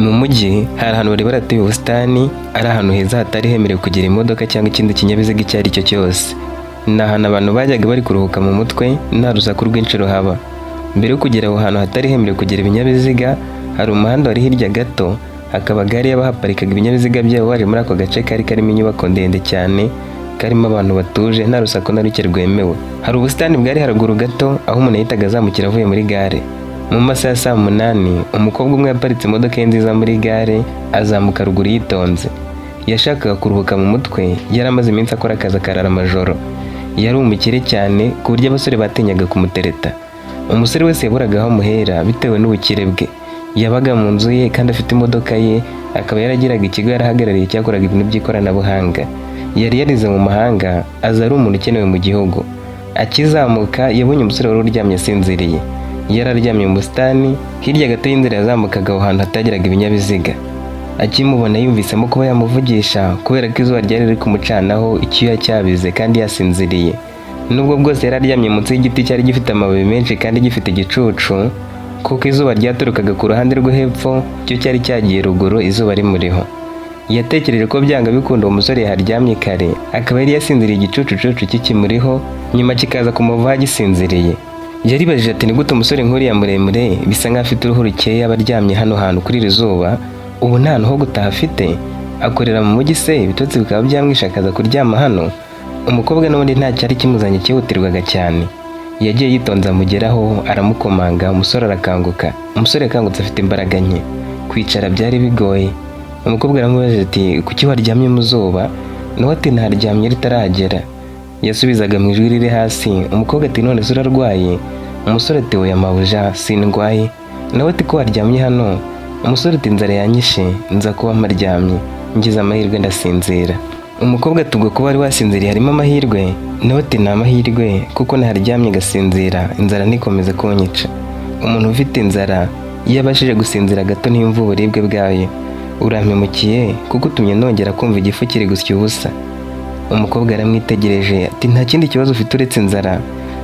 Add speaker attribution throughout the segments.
Speaker 1: Mu mujyi hari ahantu bari barateye ubusitani, ari ahantu heza hatari hemerewe kugera imodoka cyangwa ikindi kinyabiziga icyo ari cyo cyose. Ni ahantu abantu bajyaga bari kuruhuka mu mutwe, nta rusaku rwinshi ruhaba. Mbere yo kugera aho hantu hatari hemerewe kugera ibinyabiziga, hari umuhanda wari hirya gato, hakaba gare y'abahaparikaga ibinyabiziga byabo baje muri ako gace kari karimo inyubako ndende cyane, karimo abantu batuje, nta rusaku na ruke rwemewe. Hari ubusitani bwari haruguru gato, aho umuntu yahitaga azamukira avuye muri gare. Mu masaha ya saa 8, umukobwa umwe yaparitse imodoka ye nziza muri gare, azamuka ruguru yitonze. Yashakaga kuruhuka mu mutwe, yari amaze iminsi akora akazi akarara amajoro. Yari umukire cyane ku buryo abasore batinyaga kumutereta. Umusore wese yaburaga aho amuhera bitewe n'ubukire bwe. Yabaga mu nzu ye kandi afite imodoka ye, akaba yaragiraga ikigo yarahagarariye cyakoraga ibintu by'ikoranabuhanga. Yari yarize mu mahanga, aza ari umuntu ukenewe mu gihugu. Akizamuka yabonye umusore wari uryamye asinziriye. Yari aryamye mu busitani hirya gato y'inzira yazamukaga aho hantu hatageraga ibinyabiziga. Akimubona yumvisemo kuba yamuvugisha, kubera ko izuba ryari riri kumucanaho, icyuya cyabize kandi yasinziriye. Nubwo bwose yari aryamye munsi y'igiti cyari gifite amababi menshi kandi gifite igicucu, kuko izuba ryaturukaga ku ruhande rwo hepfo, cyo cyari cyagiye ruguru izuba rimuriho. Yatekereje ko byanga bikunda uwo musore yaharyamye kare, akaba yari yasinziriye igicucucucu kikimuriho, nyuma kikaza kumuvaho agisinziriye. Yaribajije ati: "Ni gute umusore nk'uriya muremure, bisa nk'aho afite uruhu rukeye, aba aryamye hano hantu kuri iri zuba? Ubu nta hantu ho gutaha afite? Akorera mu mujyi se, ibitotsi bikaba byamwishe akaza kuryama hano?" Umukobwa n'ubundi nta cyari kimuzanye cyihutirwaga cyane. Yagiye yitonze amugeraho, aramukomanga, umusore arakanguka. Umusore yakangutse afite imbaraga nke, kwicara byari bigoye. Umukobwa aramubajije ati: "Kuki waryamye mu zuba?" Nawe ati: "Ntaryamye ritaragera." Yasubizaga mu ijwi riri hasi. Umukobwa ati: "None se urarwaye?" Umusore ati: "Oya mabuja, sindwaye." Nawe ati: "Ko waryamye hano?" Umusore ati: "Inzara yanyishe, nza kuba mparyamye, ngize amahirwe ndasinzira." Umukobwa ati: "Ubwo kuba wari wasinziriye harimo amahirwe?" Nawe ati: "Ni amahirwe, kuko naharyamye ngasinzira, inzara ntikomeze kunyica. Umuntu ufite inzara iyo abashije gusinzira gato ntiyumva uburibwe bwayo. Urampemukiye kuko utumye nongera kumva igifu kiri gusya ubusa." Umukobwa aramwitegereje ati: "Nta kindi kibazo ufite uretse inzara?"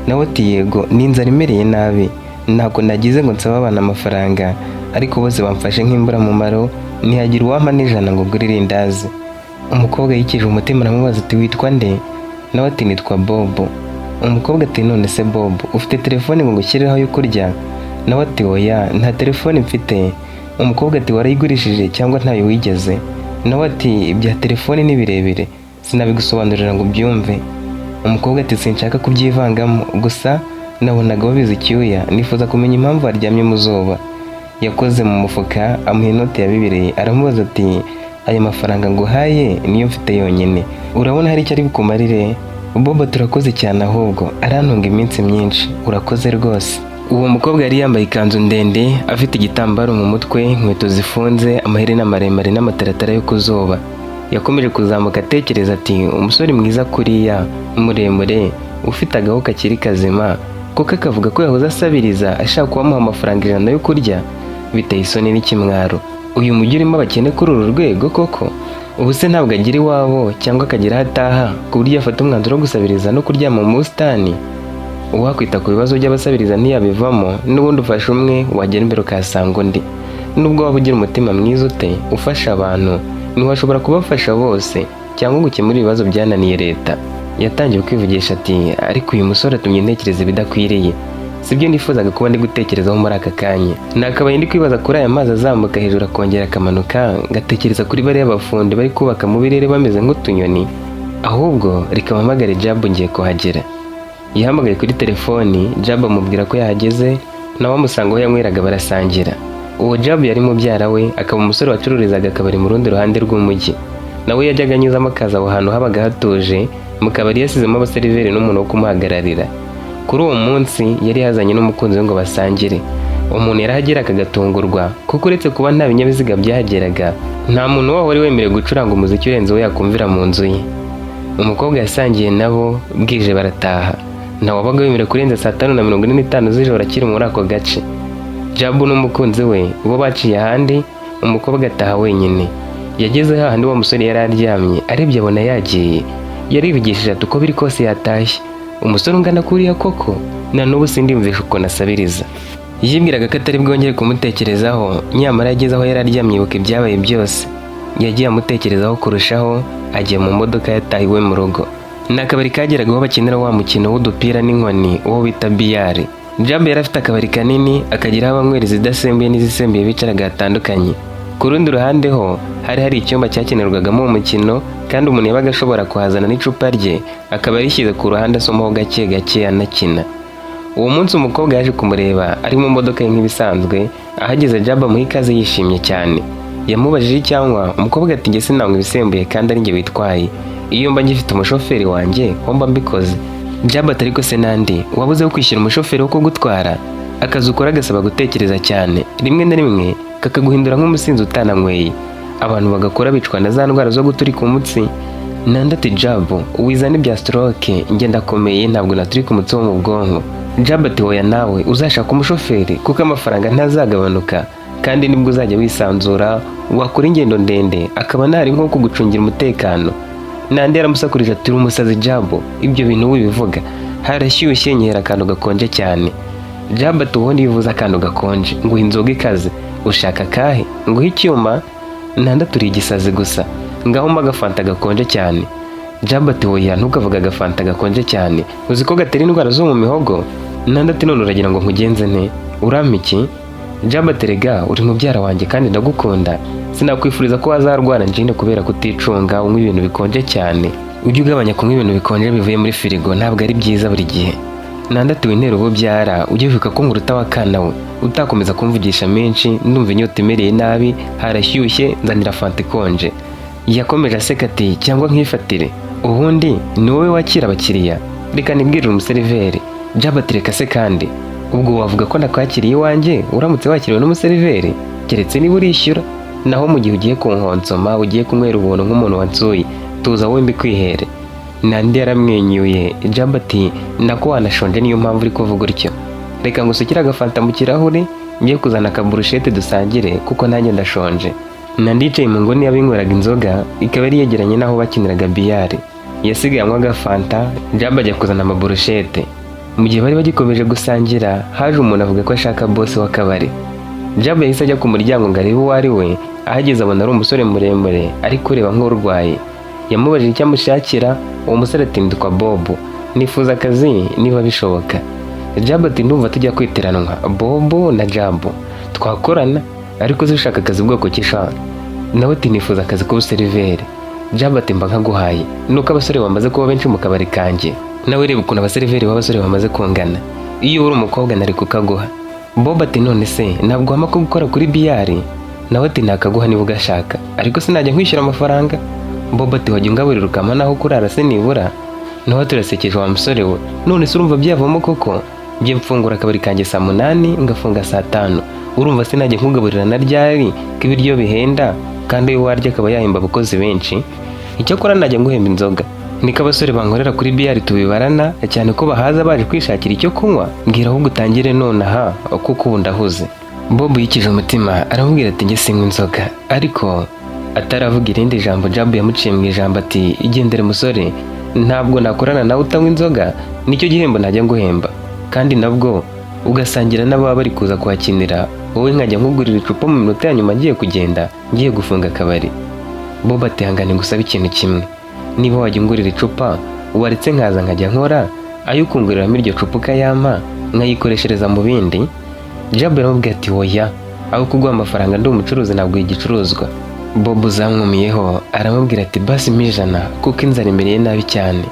Speaker 1: Nawe ati: "Yego, ni inzara imereye nabi. Ntabwo nagize ngo nsabe abana amafaranga, ariko bose bamfashe nk'imburamumaro, ntihagira uwampa n'ijana ngo ngure irindazi." Umukobwa yikije umutima, aramubaza ati: "Witwa nde?" Nawe ati: "Nitwa Bobo." Umukobwa ati: "None se Bobo, ufite telefone ngo ngushyireho ayo kurya?" Nawe ati: "Oya, nta telefone mfite." Umukobwa ati: "Warayigurishije cyangwa ntayo wigeze?" Nawe ati: "Ibya telefone ni birebire, sinabigusobanurira ngo ubyumve." Umukobwa ati: "Sinshaka kubyivangamo, gusa nabonaga wabize icyuya, nifuza kumenya impamvu waryamye mu zuba." Yakoze mu mufuka amuha inoti ya 2, aramubaza ati: "Aya mafaranga nguhaye niyo mfite yonyine, urabona hari icyo ari bukumarire?" Bobo: "Turakoze cyane, ahubwo arantunga iminsi myinshi, urakoze rwose." Uwo mukobwa yari yambaye ikanzu ndende, afite igitambaro mu mutwe, inkweto zifunze, amaherena maremare n'amataratara yo ku zuba. Yakomeje kuzamuka atekereza ati: "Umusore mwiza kuriya, muremure, ufite agahu kakiri kazima, kuko akavuga ko yahoze asabiriza ashaka kubamuha amafaranga 100 yo kurya. Biteye isoni n'ikimwaro. Uyu mujyi urimo abakene kuri uru rwego koko? Ubu se ntabwo agira iwabo cyangwa akagira aho ataha, ku buryo yafata umwanzuro wo gusabiriza no kuryama mu busitani? Uwakwita ku bibazo by'abasabiriza ntiyabivamo. N'ubundi ufasha umwe, wagera imbere ukahasanga undi. Nubwo waba ugira umutima mwiza ute, ufasha abantu, ntiwashobora kubafasha bose cyangwa ngo ukemure ibibazo byananiye leta." Yatangiye kwivugisha ati: "Ariko uyu musore atumye ntekereza ibidakwiriye, sibyo nifuzaga kuba ndi gutekerezaho muri aka kanya. Nakabaye ndi kwibaza kuri aya mazi azamuka hejuru akongera akamanuka, ngatekereza kuri bariya bafundi bari kubaka mu birere bameze nk'utunyoni. Ahubwo reka mpamagare Jabu, ngiye kuhagera." Yahamagaye kuri telefoni Jabu, amubwira ko yahageze, nawe amusanga aho yanyweraga barasangira. Uwo Jabu yari mubyara we, akaba umusore wacururizaga akabari mu rundi ruhande rw'umujyi. Nawe yajyaga anyuzamo akaza aho hantu habaga hatuje mu kabari, yasizemo abaseriveri n'umuntu wo kumuhagararira. Kuri uwo munsi yari yazanye n'umukunzi we ngo basangire. Umuntu yarahagera akagatungurwa, kuko uretse kuba nta binyabiziga byahageraga, nta muntu waho wari wemerewe gucuranga umuziki urenze uwo yakumvira mu nzu ye. Umukobwa yasangiye nabo, bwije barataha. Ntawabaga wemerewe kurenza saa 5:45 z'ijoro akiri muri ako gace. Jabu n'umukunzi we bo baciye ahandi, umukobwa ataha wenyine. Yageze hahandi uwo musore yari aryamye, arebye abona yagiye. Yarivugishije ati: "Uko biri kose yatashye. Umusore ungana kuriya koko, na n'ubu sindiyumvisha ukuntu asabiriza." Yibwiraga ko atari bwongere kumutekerezaho, nyamara yageze aho yari aryamye yibuka ibyabaye byose. Yagiye amutekerezaho kurushaho, ajya mu modoka yataha iwe mu rugo. Ni akabari kageragaho bakinira wa mukino w'udupira n'inkoni, uwo bita billard. Jab yari afite akabari kanini, akagira aho abanywera izidasembuye n'izisembuye bicaraga hatandukanye. Ku rundi ruhande ho hari hari icyumba cyakinirwagamo uwo mukino, kandi umuntu yabaga ashobora kuhazana n'icupa rye, akaba yarishyize ku ruhande asomaho gake gake anakina. Uwo munsi umukobwa yaje kumureba ari mu modoka ye nk'ibisanzwe. Ahageze, Jab amuha ikaze yishimye cyane. Yamubajije icyanywa, umukobwa ati: "Njye sinanywa ibisembuye kandi ari njye witwaye. Iyo mba ngifite umushoferi wanjye ho mba mbikoze." Jab ati: "Ariko se Nandi, wabuze wo kwishyura umushoferi wo kugutwara? Akazi ukora gasaba gutekereza cyane, rimwe na rimwe kakaguhindura nk'umusinzi utananyweye. Abantu bagakora bicwa na za ndwara zo guturika umutsi." Nandi ati: "Jab, wizana ibya stroke, njye ndakomeye, ntabwo naturika umutsi wo mu bwonko." Jab ati: "Hoya, nawe uzashaka umushoferi kuko amafaranga ntazagabanuka, kandi nibwo uzajya wisanzura wakora ingendo ndende, akaba ntari nko kugucungira umutekano." Nandi yaramusakurije ati: "Uri umusazi Jab, ibyo bintu wibivuga, harashyushye, nyera akantu gakonje cyane." Jab ati: "Ubundi iyo uvuze akantu gakonje nguha inzoga ikaze, ushaka akahe? Nguhe icyuma?" Nandi aturiye igisazi gusa, ngaho mpa agafanta gakonje cyane. Jab ati: "Oya, ntukavuge agafanta gakonje cyane, uzi ko gatera indwara zo mu mihogo?" Nandi ati: "None uragira ngo nkugenze nte? Urampa iki?" Jab ati: "Rega uri mubyara wanjye kandi ndagukunda, sinakwifuriza ko wazarwara angine kubera kuticunga unywa ibintu bikonje cyane. Ujye ugabanya kunywa ibintu bikonje bivuye muri firigo, ntabwo ari byiza buri gihe." Nandi ati: "Wintera ububyara, ujye wibuka ko nkuruta wa kana we. Utakomeza kumvugisha menshi, ndumva inyota imereye nabi, harashyushye, nzanira fanta ikonje." Yakomeje aseka ati: "Cyangwa nkifatire? Ubundi ni wowe wakira abakiriya, reka nibwirire umuseriveri." Jab ati: "Reka se kandi, ubwo wavuga ko nakwakiriye iwanjye uramutse wakiriwe n'umuseriveri? Keretse niba urishyura. Naho mu gihe ugiye kunkonsoma, ugiye kunywera ubuntu nk'umuntu wansuye, tuza wowe mbikwihere." Nandi yaramwenyuye. Jab ati: "Nako wanashonje, niyo mpamvu uri kuvuga utyo. Reka ngusukire agafanta mu kirahuri, ngiye kuzana akaburushete dusangire kuko nanjye ndashonje." Nandi yicaye mu nguni y'abinyweraga inzoga, ikaba yari yegeranye n'aho bakiniraga billard. Yasigaye anywa agafanta, Jab ajya kuzana amaburushete. Mu gihe bari bagikomeje gusangira, haje umuntu avuga ko ashaka boss w'akabari. Jab yahise ajya ku muryango ngo arebe uwo ari we. Ahageze abona ari umusore muremure ari kureba nk'urwaye. Yamubajije icyo amushakira. Uwo musore ati: "Nditwa Bob, nifuza akazi niba bishoboka." Jab ati: "Ndumva tujya kwiteranwa, Bob na Jab twakorana. Ariko se ushaka akazi bwoko ki sha?" Nawe ati: "Nifuza akazi k'ubuseriveri." Jab ati: "Mba nkaguhaye, nuko abasore bamaze kuba benshi mu kabari kanjye. Nawe reba ukuntu abaseriveri b'abasore bamaze kungana. Iyo uri umukobwa nari kukaguha." Bob ati: "None se ntabwo wampa ko gukora kuri billard?" Nawe ati: "Nakaguha niba ugashaka, ariko sinajya nkwishyura amafaranga." Bob ati: "Wajya ungaburira ukampa naho kurara se nibura?" Nawe turasekeje wa musore we. "None se urumva byavamo koko? Njye mfungura akabari kanjye saa 8, ngafunga saa 5. Urumva sinajya nkugaburira na ryari, ko ibiryo bihenda, kandi uyu warya akaba yahemba abakozi benshi? Icyakora najya nguhemba inzoga, niko abasore bankorera kuri billard tubibarana, cyane ko bahaza baje kwishakira icyo kunywa. Mbwira ahubwo utangire nonaha kuko ubu ndahuze." Bob yikije umutima, aramubwira ati: "Njye sinywa inzoga." Ariko ataravuga irindi jambo, Jab yamuciye mu ijambo ati: "Igendere musore, ntabwo nakorana nawe utanywa inzoga. Nicyo gihembo najya nguhemba, kandi nabwo ugasangira n'ababa bari kuza kuhakinira, wowe nkajya nkugurira icupa mu minota ya nyuma ngiye kugenda, ngiye gufunga akabari." Bob ati: "Hangane ngusabe ikintu kimwe. Niba wajya ungurira icupa, waretse nkaza nkajya nkora, ayo ukunguriramo iryo cupa ukayampa nkayikoreshereza mu bindi." Jab yaramubwiye ati: "Oya, aho kuguha amafaranga ndi umucuruzi ntabwo igicuruzwa." Bob zamwumiyeho, aramubwira ati: "Basi mpa 100 kuko inzara imereye nabi cyane."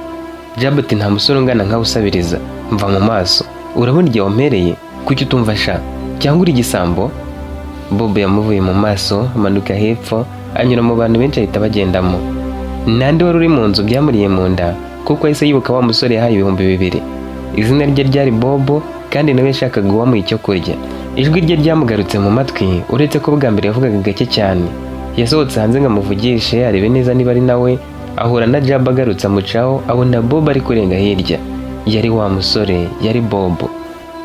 Speaker 1: Jab ati: "Nta musore ungana nkawe usabiriza, mva mu maso. Urabona igihe wampereye? Kuki utumva sha? Cyangwa uri igisambo?" Bob yamuvuye mu maso, amanuka hepfo, anyura mu bantu benshi, ahita bagendamo. Nandi wari uri mu nzu byamuriye mu nda, kuko yahise yibuka wa musore yahaye 2000. Izina rye ryari Bob, kandi nawe yashakaga uwamuha icyo kurya. Ijwi rye ryamugarutse mu matwi, uretse ko bwa mbere yavugaga gake cyane. Yasohotse hanze ngo amuvugishe arebe neza niba ari nawe, ahura na Jab agarutse amucaho, abona Bob ari kurenga hirya. Yari wa musore, yari Bob.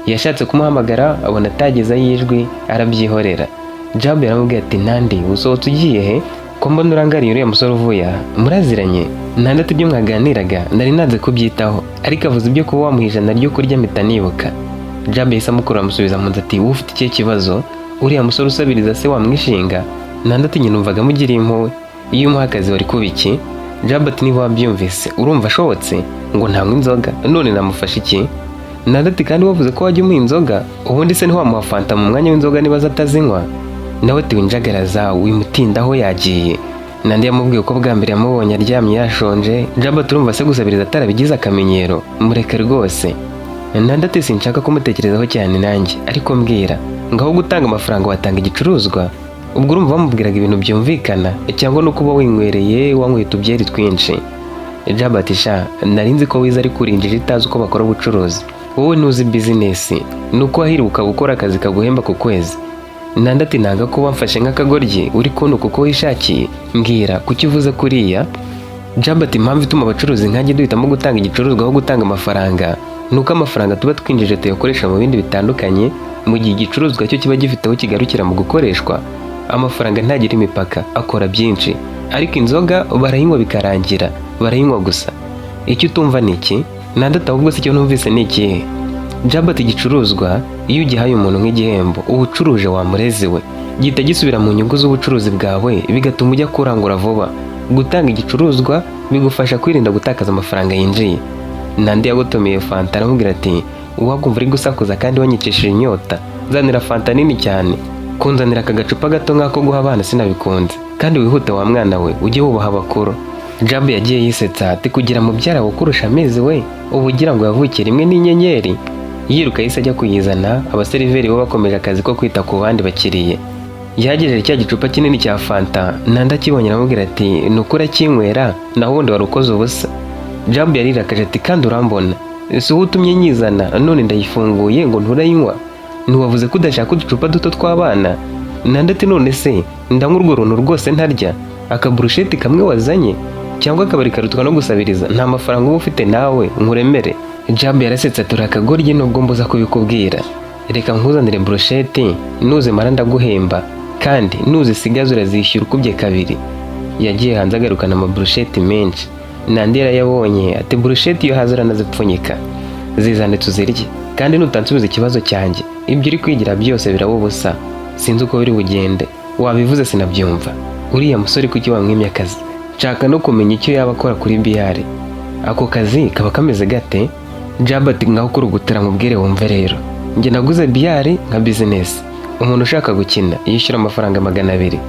Speaker 1: Yashatse kumuhamagara, abona atagezayo ijwi, arabyihorera. Jab yaramubwiye ati: "Nandi, usohotse ugiye he, ko mbona urangariye uriya musore uvuye aha? Muraziranye?" Nandi ati: "Ibyo mwaganiraga nari nanze kubyitaho, ariko avuze ibyo kuba wamuha 100 ryo kurya mpita nibuka." Jabe yahise amukurura amusubiza mu nzu ati: "Wowe ufite ikihe kibazo? Uriya musore usabiriza se wamwishinga?" Nandi ati: "Nyine numvaga mugiriye impuhwe, iyo umuha akazi wari kuba iki?" Jabe ati: "Niba wabyumvise urumva ashobotse ngo ntanywe inzoga, none namufasha iki?" Nandi ati: "Kandi wavuze ko wajya umuha inzoga, ubundi se ntiwamuha fanta mu mwanya w'inzoga niba atazinywa?" Nawe ati: "Winjagaraza, wimutindaho, yagiye." Nandi yamubwiye ko bwa mbere yamubonye aryamye yashonje. Jabe ati: "Urumva se gusabiriza atarabigize akamenyero? Mureke rwose." Nandi ati: "Sinshaka kumutekerezaho cyane nanjye, ariko mbwira, ngaho gutanga amafaranga watanga igicuruzwa?" Ubwo urumva bamubwiraga ibintu byumvikana cyangwa no kuba winywereye, wanyweye utubyeri twinshi? Jabe ati: "Sha, nari nzi ko wize ariko urinjije itazi uko bakora ubucuruzi. Wowe ntuzi business, ni uko wahiriwe ukaba ukora akazi kaguhemba ku kwezi." Nandi ati: "Nanga kuba mfashe nk'akagoryi uri kubona kuko wishakiye. Mbwira, kuki uvuze kuriya?" Jabe ati: "Impamvu ituma abacuruzi nkanjye duhitamo gutanga igicuruzwa aho gutanga amafaranga ni uko amafaranga tuba twinjije tuyakoresha mu bindi bitandukanye, mu gihe igicuruzwa cyo kiba gifite aho kigarukira mu gukoreshwa. Amafaranga ntagira imipaka, akora byinshi, ariko inzoga barayinywa bikarangira, barayinywa gusa. Icyo utumva ni iki?" Nandi ati: "Ahubwo se icyo numvise ni ikihe?" Jabe ati: "Igicuruzwa iyo ugihaye umuntu nk'igihembo, uba ucuruje wamurezi we, gihita gisubira mu nyungu z'ubucuruzi bwawe, bigatuma ujya kurangura vuba. Gutanga igicuruzwa bigufasha kwirinda gutakaza amafaranga yinjiye." Nandi yagotomeye fanta, aramubwira ati: "Uwakumva uri gusakuza kandi wanyicishije inyota. Nzanira fanta nini cyane, kunzanira aka gacupa gato nk'ako guha abana sinabikunze. Kandi wihute wa mwana we, ujye wubaha abakuru." Jabu yagiye yisetsa ati: "Kugira mubyara ukurusha amezi we, uba ugira ngo yavukiye rimwe n'inyenyeri." Yiruka yahise ajya kuyizana. Abaseriveri bo bakomeje akazi ko kwita ku bandi bakiriye. Yagejeje cya gicupa kinini cya fanta, Nandi akibonye aramubwira ati: "Ni ukuri akinywera, naho ubundi wari ukoze ubusa." Jabu yarirakaje ati: "Kandi urambona, si wowe utumye nyizana, none ndayifunguye ngo nturayinywa? Ntiwavuze ko udashaka uducupa duto tw'abana?" Nandi ati: "None se ndanywa urwo runtu rwose ntarya akaburusheti kamwe wazanye? Cyangwa akabari karutwa no gusabiriza? Nta mafaranga uba ufite nawe nkuremere." Jabu yarasetse ati: "Akagoryi, nubwo mbuza kubikubwira. Reka nkuzanire burusheti, nuzimara ndaguhemba, kandi nuzisigaza urazishyura ukubye kabiri." Yagiye hanze agarukana amaburusheti menshi. Nandi yarayabonye ati: "Burusheti iyo haza uranazipfunyika, zizane tuzirye. Kandi nutansubiza ikibazo cyanjye, ibyo uri kwigira byose biraba ubusa. Sinzi uko biri bugende." "Wabivuze sinabyumva. Uriya musore kuki wamwimye akazi? Nshaka no kumenya icyo yaba akora kuri biyari. Ako kazi kaba kameze gate?" Jabu ati: "Ngaho kurugutira mubwire wumve rero. Njye naguze biyari nka business. Umuntu ushaka gukina yishyura amafaranga 200,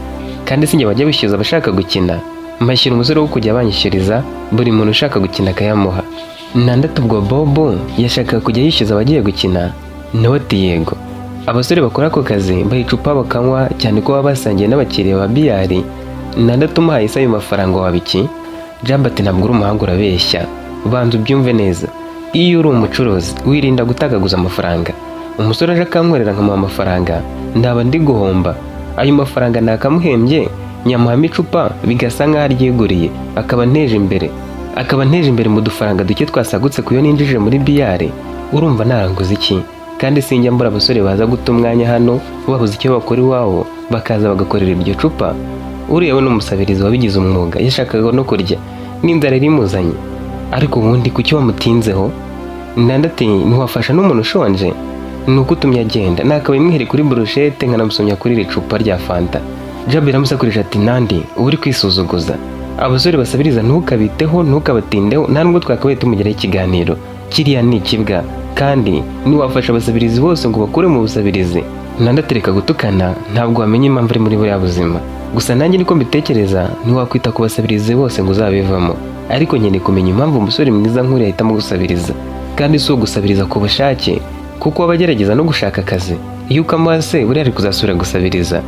Speaker 1: kandi si njye bajya bishyuza abashaka gukina. Mpashyira umusore wo kujya banyishyuriza, buri muntu ushaka gukina akayamuha." Nandi ati: "Ubwo Bobo yashakaga kujya yishyuza abagiye gukina?" Nawe ati: "Yego, abasore bakora ako kazi baha icupa bakanywa, cyane ko baba basangiye n'abakiriya ba biyari." Nandi ati: "Umuhaye se ayo mafaranga waba iki?" Jabu ati: "Ntabwo uri umuhanga, urabeshya. Banza ubyumve neza. Iyo uri umucuruzi wirinda gutagaguza amafaranga. Umusore aje akankorera nkamuha amafaranga, ndaba ndi guhomba. Ayo mafaranga nakamuhembye nyamuhamo icupa, bigasa nk'aho aryiguriye, akaba nteje imbere mu dufaranga duke twasagutse ku yo ninjije muri biyare. Urumva naranguza iki? Kandi sinjya mbura abasore baza guta umwanya hano, babuze icyo bakora iwabo, bakaza bagakorera iryo cupa. Uriya we ni umusabirizi wabigize umwuga, yashakaga no kurya n'inzara imuzanye. Ariko ubundi kuki wamutinzeho?" Nandi ati: "Ntiwafasha n'umuntu ushonje? Ni uko utumye agenda, nakabaye mwihere kuri burushete nkanamusomya kuri iri cupa rya fanta." Jabu yaramusakurije ati: "Nandi, uba uri kwisuzuguza. Abasore basabiriza ntukabiteho, ntukabatindeho, nta nubwo twakabaye tumugeraho ikiganiro. Kiriya ni ikibwa, kandi ntiwafasha abasabirizi bose ngo bakure mu busabirizi." Nandi atereka gutukana, ntabwo wamenya impamvu ari muri buriya buzima. Gusa nanjye niko mbitekereza, ntiwakwita ku basabirizi bose ngo uzabivamo. Ariko nkeneye kumenya impamvu umusore mwiza nk'uriya ahitamo gusabiriza, kandi si ugusabiriza ku bushake, kuko aba agerageza no gushaka akazi. Iyo ukamuha se buriya ari kuzasubira gusabiriza?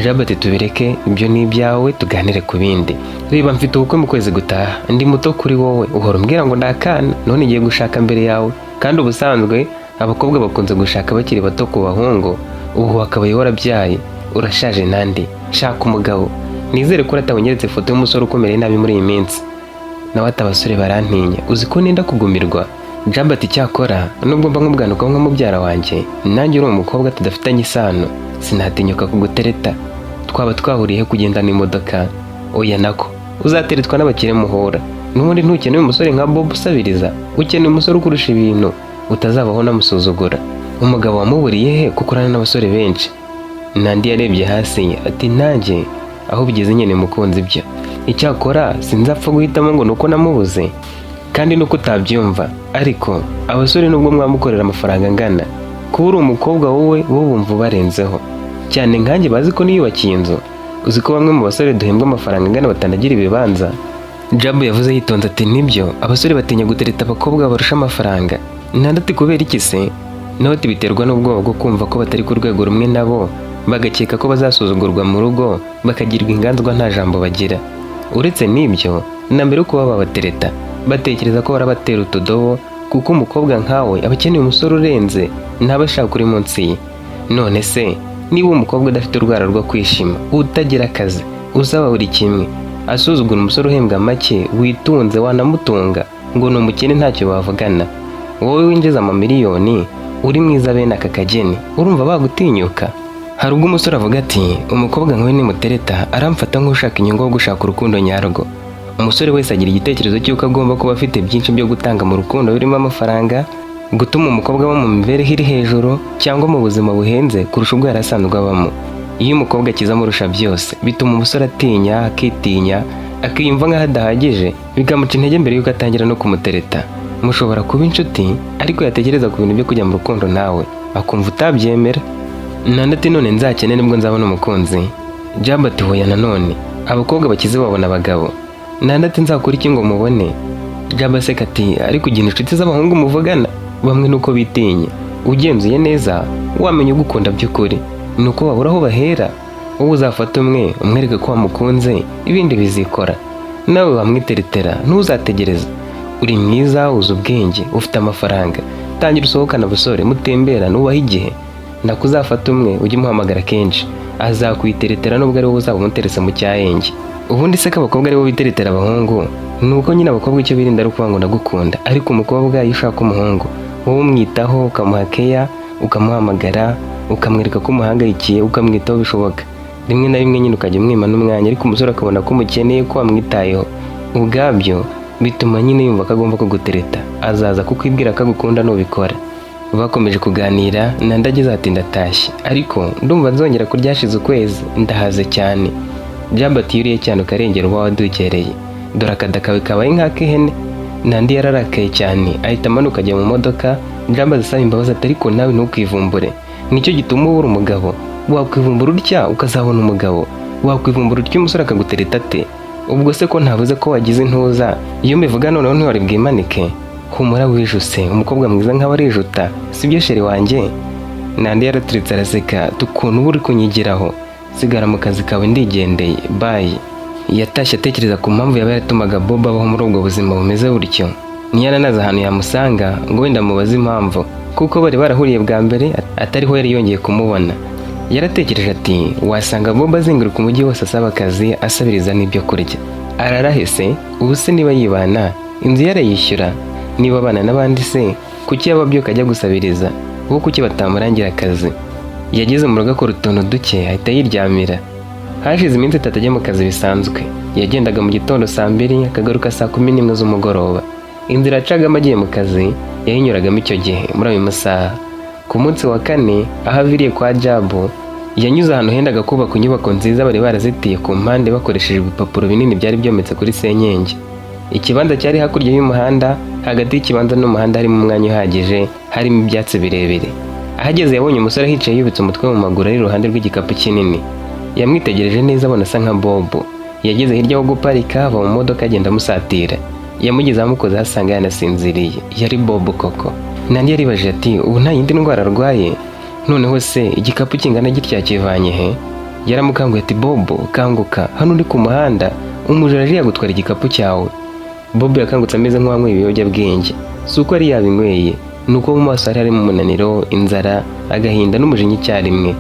Speaker 1: Jabu ati: "Tubireke, ibyo ni ibyawe, tuganire ku bindi. Reba, mfite ubukwe mu kwezi gutaha. Ndi muto kuri wowe, uhora umbwira ngo ndakana, none ngiye gushaka mbere yawe, kandi ubusanzwe abakobwa bakunze gushaka bakiri bato ku bahungu. Ubu wakabaye warabyaye, urashaje nandi. Shaka umugabo. Nizere ko uratabonyeretse ifoto y'umusore ukomereye nabi muri iyi minsi." Nawe ati: "Abasore barantinya, uzi ko nenda kugumirwa?" Jabu ati: "Cyakora nubwo mba nk'ubwanuka nka mubyara wanjye, nanjye uri umukobwa tudafitanye isano, sinatinyuka kugutereta. Twaba twahuriye he kugenda n'imodoka? Oya, nako uzateretwa n'abakire muhura. N'ubundi ntukeneye umusore nka Bob usabiriza, ukeneye umusore ukurusha ibintu." Utazabaho unamusuzugura. Umugabo wamuburiye he kuko urana n'abasore benshi? Nandi yarebye hasi ati: "Nanjye aho bigeze nyine mukunzi ibyo. Icyakora sinzapfa guhitamo ngo nuko namubuze, kandi nuko utabyumva, ariko abasore nubwo mwamukorera amafaranga angana, kuba uri umukobwa wowe bo bumva ubarenzeho cyane. Nkanjye bazi ko niyubakiye inzu. Uzi ko bamwe mu basore duhembwa amafaranga angana batanagira ibibanza?" Jabu yavuze yitonze ati: "Nibyo, abasore batinya gutereta abakobwa barusha amafaranga." Nandi ati: "Kubera iki se?" Nawe ati: "Biterwa n'ubwoba bwo kumva ko batari ku rwego rumwe nabo, bagakeka ko bazasuzugurwa mu rugo, bakagirwa inganzwa, nta jambo bagira. Uretse n'ibyo, na mbere yo kuba babatereta batekereza ko barabatera utudobo, kuko umukobwa nkawe aba akeneye umusore urenze, ntaba ashaka uri munsi ye. None se niba umukobwa udafite urwara rwo kwishima, utagira akazi, usaba buri kimwe, asuzugura umusore uhembwa make witunze wanamutunga, ngo ni umukene ntacyo bavugana, wowe winjiza amamiliyoni, uri mwiza bene aka kageni, urumva bagutinyuka?" Hari ubwo umusore avuga ati: "Umukobwa nkawe nimutereta aramfata nk'ushaka inyungu wo gushaka urukundo nyarwo." Umusore wese agira igitekerezo cy'uko agomba kuba afite byinshi byo gutanga mu rukundo, birimo amafaranga, gutuma umukobwa aba mu mibereho iri hejuru cyangwa mu buzima buhenze kurusha ubwo yari asanzwe abamo. Iyo umukobwa akiza amurusha byose, bituma umusore atinya, akitinya, akiyumva nk'aho adahagije, bikamuca intege mbere y'uko atangira no kumutereta. Mushobora kuba inshuti, ariko yatekereza ku bintu byo kujya mu rukundo nawe akumva utabyemera. Nandi ati: "None nzakene nibwo nzabona umukunzi?" Jabo ati: "Hoya nanone, abakobwa bakize babona abagabo." Nandi ati: "Nzakora iki ngo mubone?" Jabo aseka ati: "Ariko ugira inshuti z'abahungu muvugana? Bamwe nuko bitinya. Ugenzuye neza wamenya ugukunda by'ukuri, ni uko babura aho bahera. Wowe uzafata umwe umwereke ko wamukunze, ibindi bizikora. Nawe wamwiteretera, ntuzategereza. Uri mwiza, uzi ubwenge, ufite amafaranga. Tangira usohokane abasore, mutemberane, ubahe igihe. Nako uzafata umwe ujye umuhamagara kenshi, azakwiteretera nubwo ari wowe uzaba umuteretse mu cyahenge. Ubundi se ko abakobwa aribo biteretera abahungu, ni uko nyine abakobwa icyo birinda ari ukuvuga ngo ndagukunda. Ariko umukobwa iyo ushaka umuhungu, wowe umwitaho, ukamuha keya, ukamuhamagara, ukamwereka ko umuhangayikiye, ukamwitaho bishoboka. Rimwe na rimwe nyine ukajya umwima n'umwanya, ariko umusore akabona ko umukeneye, ko wamwitayeho, ubwabyo bituma nyine yumva ko agomba kugutereta. Azaza kukwibwira ko agukunda nubikora." Bakomeje kuganira. Nandi ageze ati: "Ndatashye, ariko ndumva nzongera kurya hashize ukwezi, ndahaze cyane." Jabo ati: "Iyo uriye cyane ukarengera uba wadukereye, dore akada kawe kabaye nk'ak'ihene." Nandi yararakaye cyane, ahita amanuka ajya mu modoka. Jabo asaba imbabazi ati: "Ariko nawe ntukwivumbure, nicyo gituma ubura umugabo. Wakwivumbura utya ukazabona umugabo? Wakwivumbura utya umusore akagutereta ate? Ubwo se ko ntavuze ko wagize intuza? Iyo mbivuga noneho ntiwari bwimanike. Humura wijuse, umukobwa mwiza nk'aba arijuta, sibyo chéri wanjye?" Nandi yaraturitse araseka, tukuntu uba uri kunyigiraho. "Sigara mu kazi kawe, ndigendeye, bye." Yatashye atekereza ku mpamvu yaba yaratumaga Bob abaho muri ubwo buzima bumeze butyo. Ntiyaranazi ahantu yamusanga ngo wenda amubaze impamvu, kuko bari barahuriye bwa mbere atariho yari yongeye kumubona. Yaratekereje ati: "Wasanga Bob azenguruka umujyi wose asaba akazi, asabiriza n'ibyo kurya. Ararahese ubu se? Niba yibana, inzu yarayishyura? Niba abana n'abandi se, kuki yaba abyuka ajya gusabiriza? Bo kuki batamurangira akazi?" Yageze mu rugo akora utuntu duke, ahita yiryamira. Hashize iminsi 3 ajya mu kazi bisanzwe. Yagendaga mu gitondo saa 2, akagaruka saa 11 z'umugoroba. Inzira yacagamo agiye mu kazi yayinyuragamo icyo gihe muri ayo masaha. Ku munsi wa kane, aho aviriye kwa Jabu, yanyuze ahantu hendaga kubaka inyubako nziza bari barazitiye ku mpande bakoresheje ibipapuro binini byari byometse kuri senyenge. Ikibanza cyari hakurya y'umuhanda. Hagati y'ikibanza n'umuhanda harimo umwanya uhagije, harimo ibyatsi birebire. Ahageze yabonye umusore ahicaye yubitse umutwe mu maguru, ari iruhande rw'igikapu kinini. Yamwitegereje neza abona asa nka Bobo. Yageze hirya aho guparika, ava mu modoka, agenda amusatira. Yamugezeho amukoze, asanga yanasinziriye. Yari Bobo koko. Nandi yaribajije ati: "Ubu nta yindi ndwara arwaye? Noneho se igikapu kingana gitya yakivanye he?" Yaramukanguye ati: "Bobo, kanguka, hano uri ku muhanda, umujura aje yagutwara igikapu cyawe." Bobo yakangutse ameze nk'uwanyweye ibiyobyabwenge. Si uko yari yabinyweye, ni uko mu maso hari harimo umunaniro, inzara, agahinda n'umujinya icyarimwe.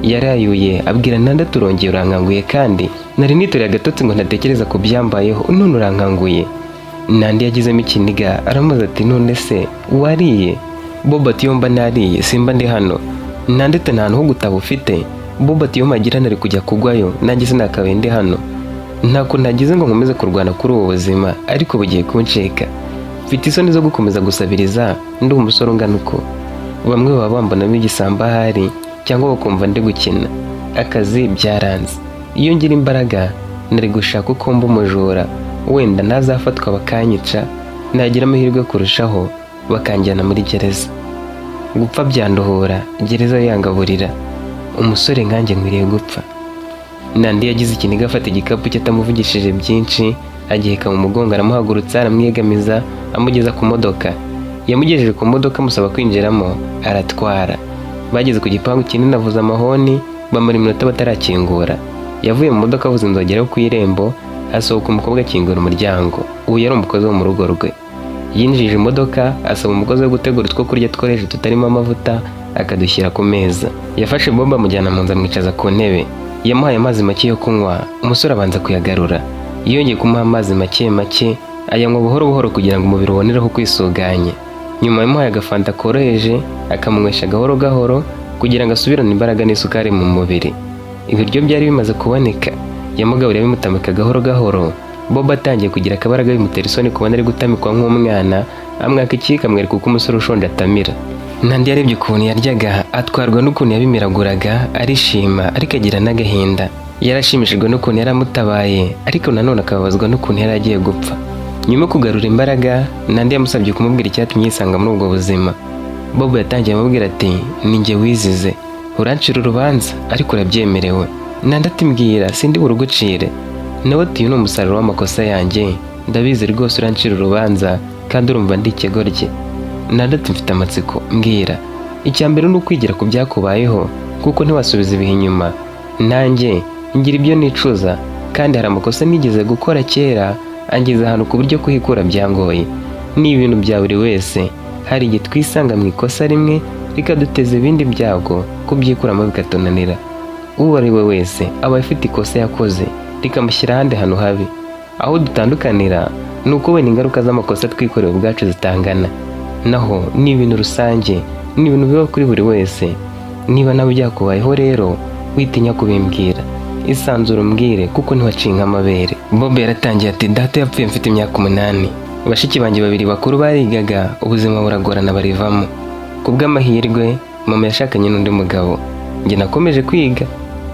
Speaker 1: Yarayuye abwira Nanda: "Turongeye urankanguye, kandi nari nitoreye agatotsi ngo ntatekereza ku byambayeho, none urankanguye." Nandi yagizemo ikiniga, aramubaza ati: "None se wariye?" Bobo ati: "Iyo mba nariye simba ndi hano." Nandi ati: "Nta hantu ho gutaba ufite?" Bobo ati: "Iyo mpagira nari kujya kugwayo, nanjye sinakabaye ndi hano. Ntako ntagize ngo nkomeze kurwana kuri ubu buzima, ariko bugiye kuncika. Mfite isoni zo gukomeza gusabiriza ndi umusore ungana uko. Bamwe baba bambonamo igisambo ahari, cyangwa bakumva ndi gukina. Akazi byaranze. Iyo ngira imbaraga nari gushaka uko mba umujura, wenda ntazafatwa bakanyica, nagira amahirwe kurushaho bakanjyana muri gereza. Gupfa byanduhura, gereza yangaburira. Umusore nkanjye nkwiriye gupfa." Nandi yagize ikiniga, afata igikapu cye atamuvugishije byinshi, agiheka mu mugongo, aramuhagurutsa, aramwiyegamiza, amugeza ku modoka. Yamugejeje ku modoka, amusaba kwinjiramo, aratwara. Bageze ku gipangu kinini, avuza amahoni, bamara iminota batarakingura. Yavuye mu modoka, avuza inzogera yo ku irembo, hasohoka umukobwa, akingura umuryango. Ubu yari umukozi wo mu rugo rwe. Yinjije imodoka, asaba umukozi wo gutegura utwo kurya tworoheje tutarimo amavuta, akadushyira ku meza. Yafashe Bob amujyana mu nzu, amwicaza ku ntebe. Yamuhaye amazi make yo kunywa, umusore abanza kuyagarura. Yongeye kumuha amazi make make, ayanywa buhoro buhoro kugira ngo umubiri ubonereho kwisuganya. Nyuma yamuhaye agafanta koroheje, akamunywesha gahoro gahoro kugira ngo asubirane imbaraga n'isukari mu mubiri. Ibiryo byari bimaze kuboneka. Yamugaburiye bimutamika gahoro gahoro. Bob atangiye kugira akabaraga, bimutera isoni kubona ari gutamikwa nk'umwana. Amwaka ikiyiko, amwereka uko umusore ushonje atamira. Nandi yarebye ukuntu yaryaga, atwarwa n'ukuntu yabimiraguraga, arishima ariko agira n'agahinda. Yarashimishijwe n'ukuntu yari amutabaye, ariko nanone akababazwa n'ukuntu yari agiye gupfa. Nyuma yo kugarura imbaraga, Nandi yamusabye kumubwira icyatumye yisanga muri ubwo buzima. Bob yatangiye amubwira ati: "Ni njye wizize, urancira urubanza ariko urabyemerewe." Nandi ati: "Mbwira, sindi burugucire." Nawe ati: "Uyu ni umusaruro w'amakosa yanjye, ndabizi rwose urancira urubanza kandi urumva ndi ikigoryi." Nandi ati: "Mfite amatsiko, mbwira." "Icya mbere ni ukwigira ku byakubayeho, kuko ntiwasubiza ibihe inyuma. Nanjye ngira ibyo nicuza, kandi hari amakosa nigeze gukora kera angeza ahantu ku buryo kuhikura byangoye. Ni ibintu bya buri wese, hari igihe twisanga mu ikosa rimwe rikaduteza ibindi byago, kubyikuramo bikatunanira. Uwo ari we wese aba afite ikosa yakoze rikamushyira ahandi hantu habi. Aho dutandukanira ni uko wenda ingaruka z'amakosa twikoreye ubwacu zitangana. Naho ni ibintu rusange, ni ibintu biba kuri buri wese. Niba nawe byakubayeho rero, witinya kubimbwira, isanzure umbwire kuko ntiwaciye nk'amabere." Bob yaratangiye ati: "Data yapfuye mfite imyaka 8. Bashiki banjye babiri bakuru barigaga, ubuzima buragorana barivamo. Ku bw'amahirwe mama yashakanye n'undi mugabo. Njye nakomeje kwiga,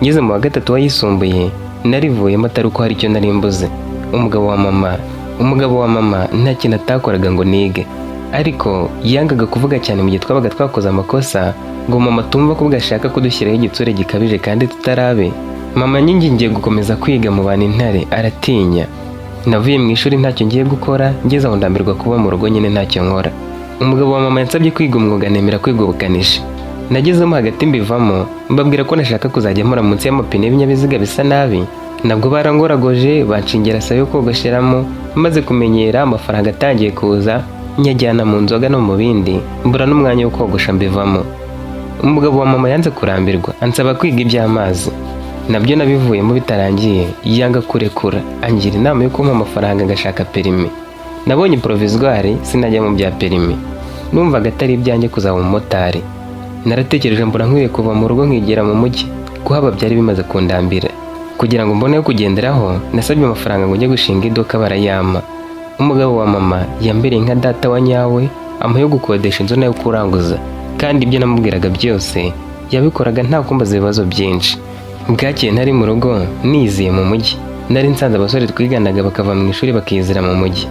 Speaker 1: ngeze mu wa gatatu wayisumbuye narivuyemo, atari uko hari icyo nari mbuze. Umugabo wa mama nta kintu atakoraga ngo nige, ariko yangaga kuvuga cyane mu gihe twabaga twakoze amakosa, ngo mama tumva ko ubwo ashaka kudushyiraho igitsure gikabije kandi tutarabe. Mama nyingingiye gukomeza kwiga mu bantu intare, aratinya. Navuye mu ishuri ntacyo ngiye gukora, ngeze aho ndambirwa kuba mu rugo nyine ntacyo nkora. Umugabo wa mama yansabye kwiga umwuga, nemera kwiga ubukanishi. Nagezemo hagati mbivamo, mbabwira ko nashaka kuzajya mpora munsi y'amapine y'ibinyabiziga bisa nabi. Nabwo barangoragoje, banshingira salon yo kogosheramo. Maze kumenyera, amafaranga atangiye kuza, nyajyana mu nzoga no mu bindi, mbura n'umwanya wo kogosha, mbivamo. Umugabo wa mama yanze kurambirwa, ansaba kwiga iby'amazi. Nabyo nabivuyemo bitarangiye, yanga kurekura, angira inama yo kumpa amafaranga ngashaka permis. Nabonye provisoire, sinajya mu bya permis. Numvaga atari ibyanjye kuzaba umumotari. Naratekereje mbona nkwiye kuva mu rugo nkigira mu mujyi, kuhaba byari bimaze kundambira. Kugira ngo mbone yo kugenderaho, nasabye amafaranga ngo njye gushinga iduka, barayampa. Umugabo wa mama yambereye nka data wa nyawe, ampa yo gukodesha inzu nayo kuranguza, kandi ibyo namubwiraga byose yabikoraga nta kumbaza ibibazo byinshi. Bwakeye ntari mu rugo, niyiziye mu mujyi. Nari nsanze abasore twiganaga bakava mu ishuri bakiyizira mu mujyi.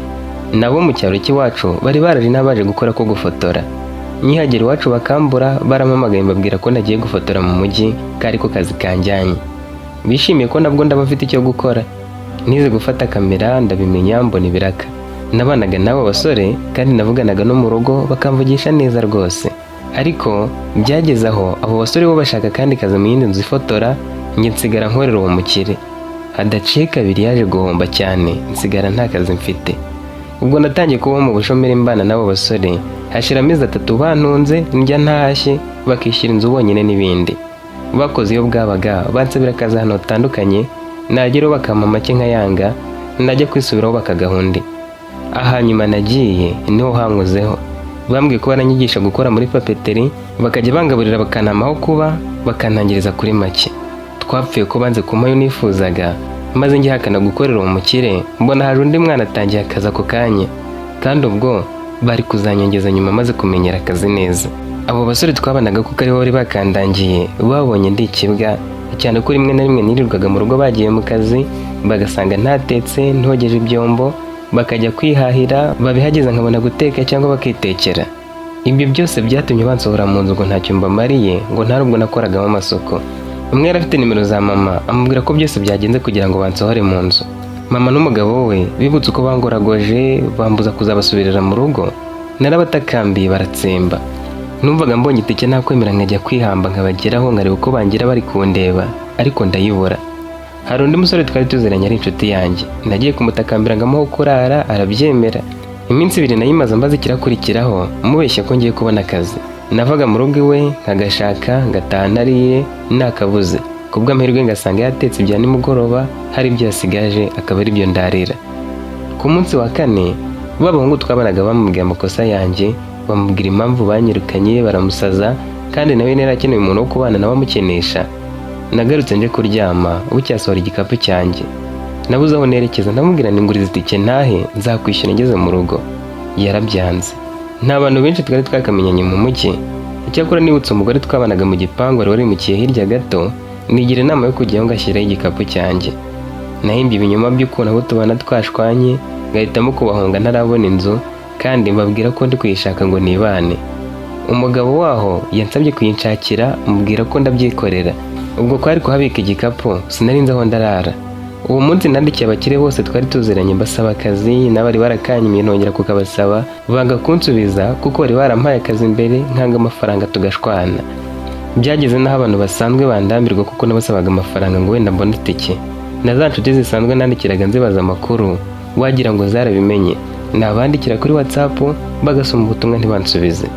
Speaker 1: Nabo mu cyaro cy'iwacu bari baraje n'abaje gukora ko gufotora. Nkihagera iwacu bakambura, barampamagaye, mbabwira ko nagiye gufotora mu mujyi, kari ko kazi kanjyanye. Bishimiye ko nabwo ndaba mfite icyo gukora. Nize gufata kamera, ndabimenya, mbona ibiraka. Nabanaga n'abo basore kandi navuganaga no mu rugo bakamvugisha neza rwose. Ariko byageze aho abo basore bo bashaka akandi kazi mu yindi nzu ifotora, njye nsigara nkorera uwo mukire. Hadaciye kabiri yaje guhomba cyane, nsigara nta kazi mfite. Ubwo natangiye kubaho mu bushomeri mbana n'abo basore. Hashira amezi 3 bantunze, njya ntashye bakishyura inzu bonyine n'ibindi. Bakoze iyo bwabaga, bansabira akazi ahantu hatandukanye, nageraho bakampa make nkayanga, najya kwisubiraho bakagaha undi. Ahanyuma nagiye niho hankozeho. Bambwiye ko baranyigisha gukora muri papeterie, bakajya bangaburira, bakanampa aho kuba, bakanangiriza kuri make. Twapfuye ko banze kumpa ayo nifuzaga, maze ngihakana gukorera uwo mukire, mbona haje undi mwana atangiye akazi ako kanya, kandi ubwo Bari kuzanyongeza nyuma maze kumenyera akazi neza. Abo basore twabanaga, kuko aribo bari bakandangiye, babonye ndi ikibwa cyane, ko rimwe na rimwe nirirwaga mu rugo bagiye mu kazi, bagasanga ntatetse, ntogeje ibyombo, bakajya kwihahira, babihageze nkabona guteka cyangwa bakitekera. Ibyo byose byatumye bansohora mu nzu ngo ntacyo mbamariye, ngo nta nubwo nakoragamo amasuku. Umwe yari afite nimero za mama, amubwira ko byose byagenze kugira ngo bansohore mu nzu. Mama n'umugabo we bibutse uko bangoragoje, bambuza kuzabasubirira mu rugo. Narabatakambiye baratsemba. Numvaga mbonye itike nakwemera nkajya kwihamba, nkabageraho, nkareba uko bangira bari kundeba, ariko ndayibura. Hari undi musore twari tuziranye ari inshuti yanjye. Nagiye kumutakambira ngo amuhe kurara, arabyemera. Iminsi 2 nayimaze mbaze ikirakurikiraho, mubeshya ko ngiye kubona akazi. Navaga mu rugo iwe nkagashaka, ngataha nariye, nakabuze ku bw'amahirwe ngasanga yatetse ibya nimugoroba, hari ibyo yasigaje, akaba ari byo ndarira. Ku munsi wa kane, ba bahungu twabanaga bamubwiye amakosa yanjye, bamubwira impamvu banyirukanye, baramusaza, kandi nawe yari akeneye umuntu wo kubana nawe amukenesha. Nagarutse nje kuryama, bucyasohora igikapu cyanjye, nabuze aho nerekeza. Ndamubwira ngo nguriza itike ntahe, nzakwishyura ngeze mu rugo. Yarabyanze. Nta bantu benshi twari twakamenyanye mu mujyi. Icyakora nibutse umugore twabanaga mu gipangu wari warimukiye hirya gato, nigira inama yo kujyayo ngashyiraho igikapu cyanjye. Nahimbye ibinyoma by'ukuntu abo tubana twashwanye, ngahitamo kubahunga ntarabona inzu, kandi mbabwira ko ndi kuyishaka ngo nibane. Umugabo waho yansabye kuyinshakira, mubwira ko ndabyikorera. Ubwo kwari kuhabika igikapu, sinari nzi aho ndarara. Uwo munsi nandikiye abakire bose twari tuziranye mbasaba akazi, n'abari barakanyimiye nongera kukabasaba, banga kunsubiza kuko bari barampaye akazi mbere nkanga amafaranga tugashwana. Byageze n'aho abantu basanzwe bandambirwa kuko nabasabaga amafaranga ngo wenda mbone itike. Na za nshuti zisanzwe nandikiraga nzibaza amakuru, wagira ngo zarabimenye. Nabandikira kuri WhatsApp bagasoma ubutumwa ntibansubize.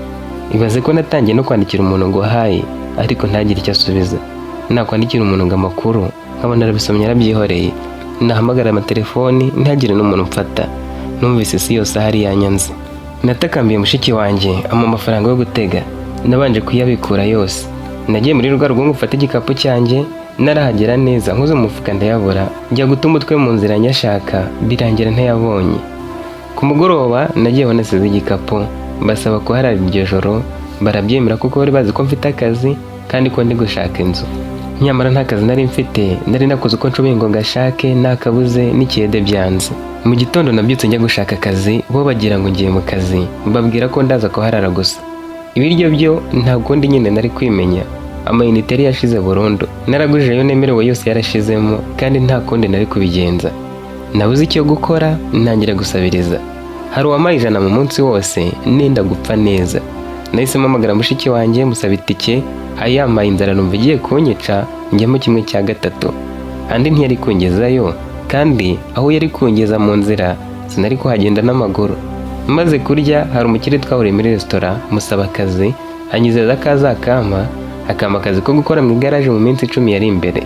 Speaker 1: Ibaze ko natangiye no kwandikira umuntu ngo "Hi", ariko ntagire icyo asubiza. Nakwandikira umuntu ngo "Amakuru", nkabona arabisomye arabyihoreye. Nahamagara amatelefoni ntihagire n'umuntu mfata. Numvise isi yose ahari yanyanze. Natakambiye mushiki wanjye ampa amafaranga yo gutega. Nabanje kuyabikura yose. Nagiye muri rwa rugo ngo mfate igikapu cyanjye, narahagera neza nkoze mu mufuka ndayabura. Njya guta umutwe mu nzira nyashaka, birangira ntayabonye. Ku mugoroba nagiye aho nasize igikapu, mbasaba kuharara iryo joro, barabyemera kuko bari bazi ko mfite akazi kandi ko ndi gushaka inzu. Nyamara nta kazi nari mfite, nari nakoze uko nshoboye ngo ngashake, nakabuze n'ikiyede byanze. Mu gitondo nabyutse njya gushaka akazi, bo bagira ngo ngiye mu kazi, mbabwira ko ndaza kuharara gusa. Ibiryo byo nta kundi nyine nari kwimenya. Amayinite yari yashize burundu, naragujije ayo nemerewe yose yarashizemo, kandi nta kundi nari kubigenza. Nabuze icyo gukora, ntangira gusabiriza. Hari uwampaye 100 mu munsi wose, nenda gupfa neza. Nahise mpamagara mushiki wanjye musaba itike, ayampaye inzara numva igiye kunyica, njyamo kimwe cya gatatu. Andi ntiyari kungezayo, kandi aho yari kungeza mu nzira sinari kuhagenda n'amaguru. Maze kurya, hari umukire twahuriye muri resitora, musaba akazi, anyizeza ko azakampa, akampa akazi ko gukora mu igaraje mu minsi 10 yari imbere.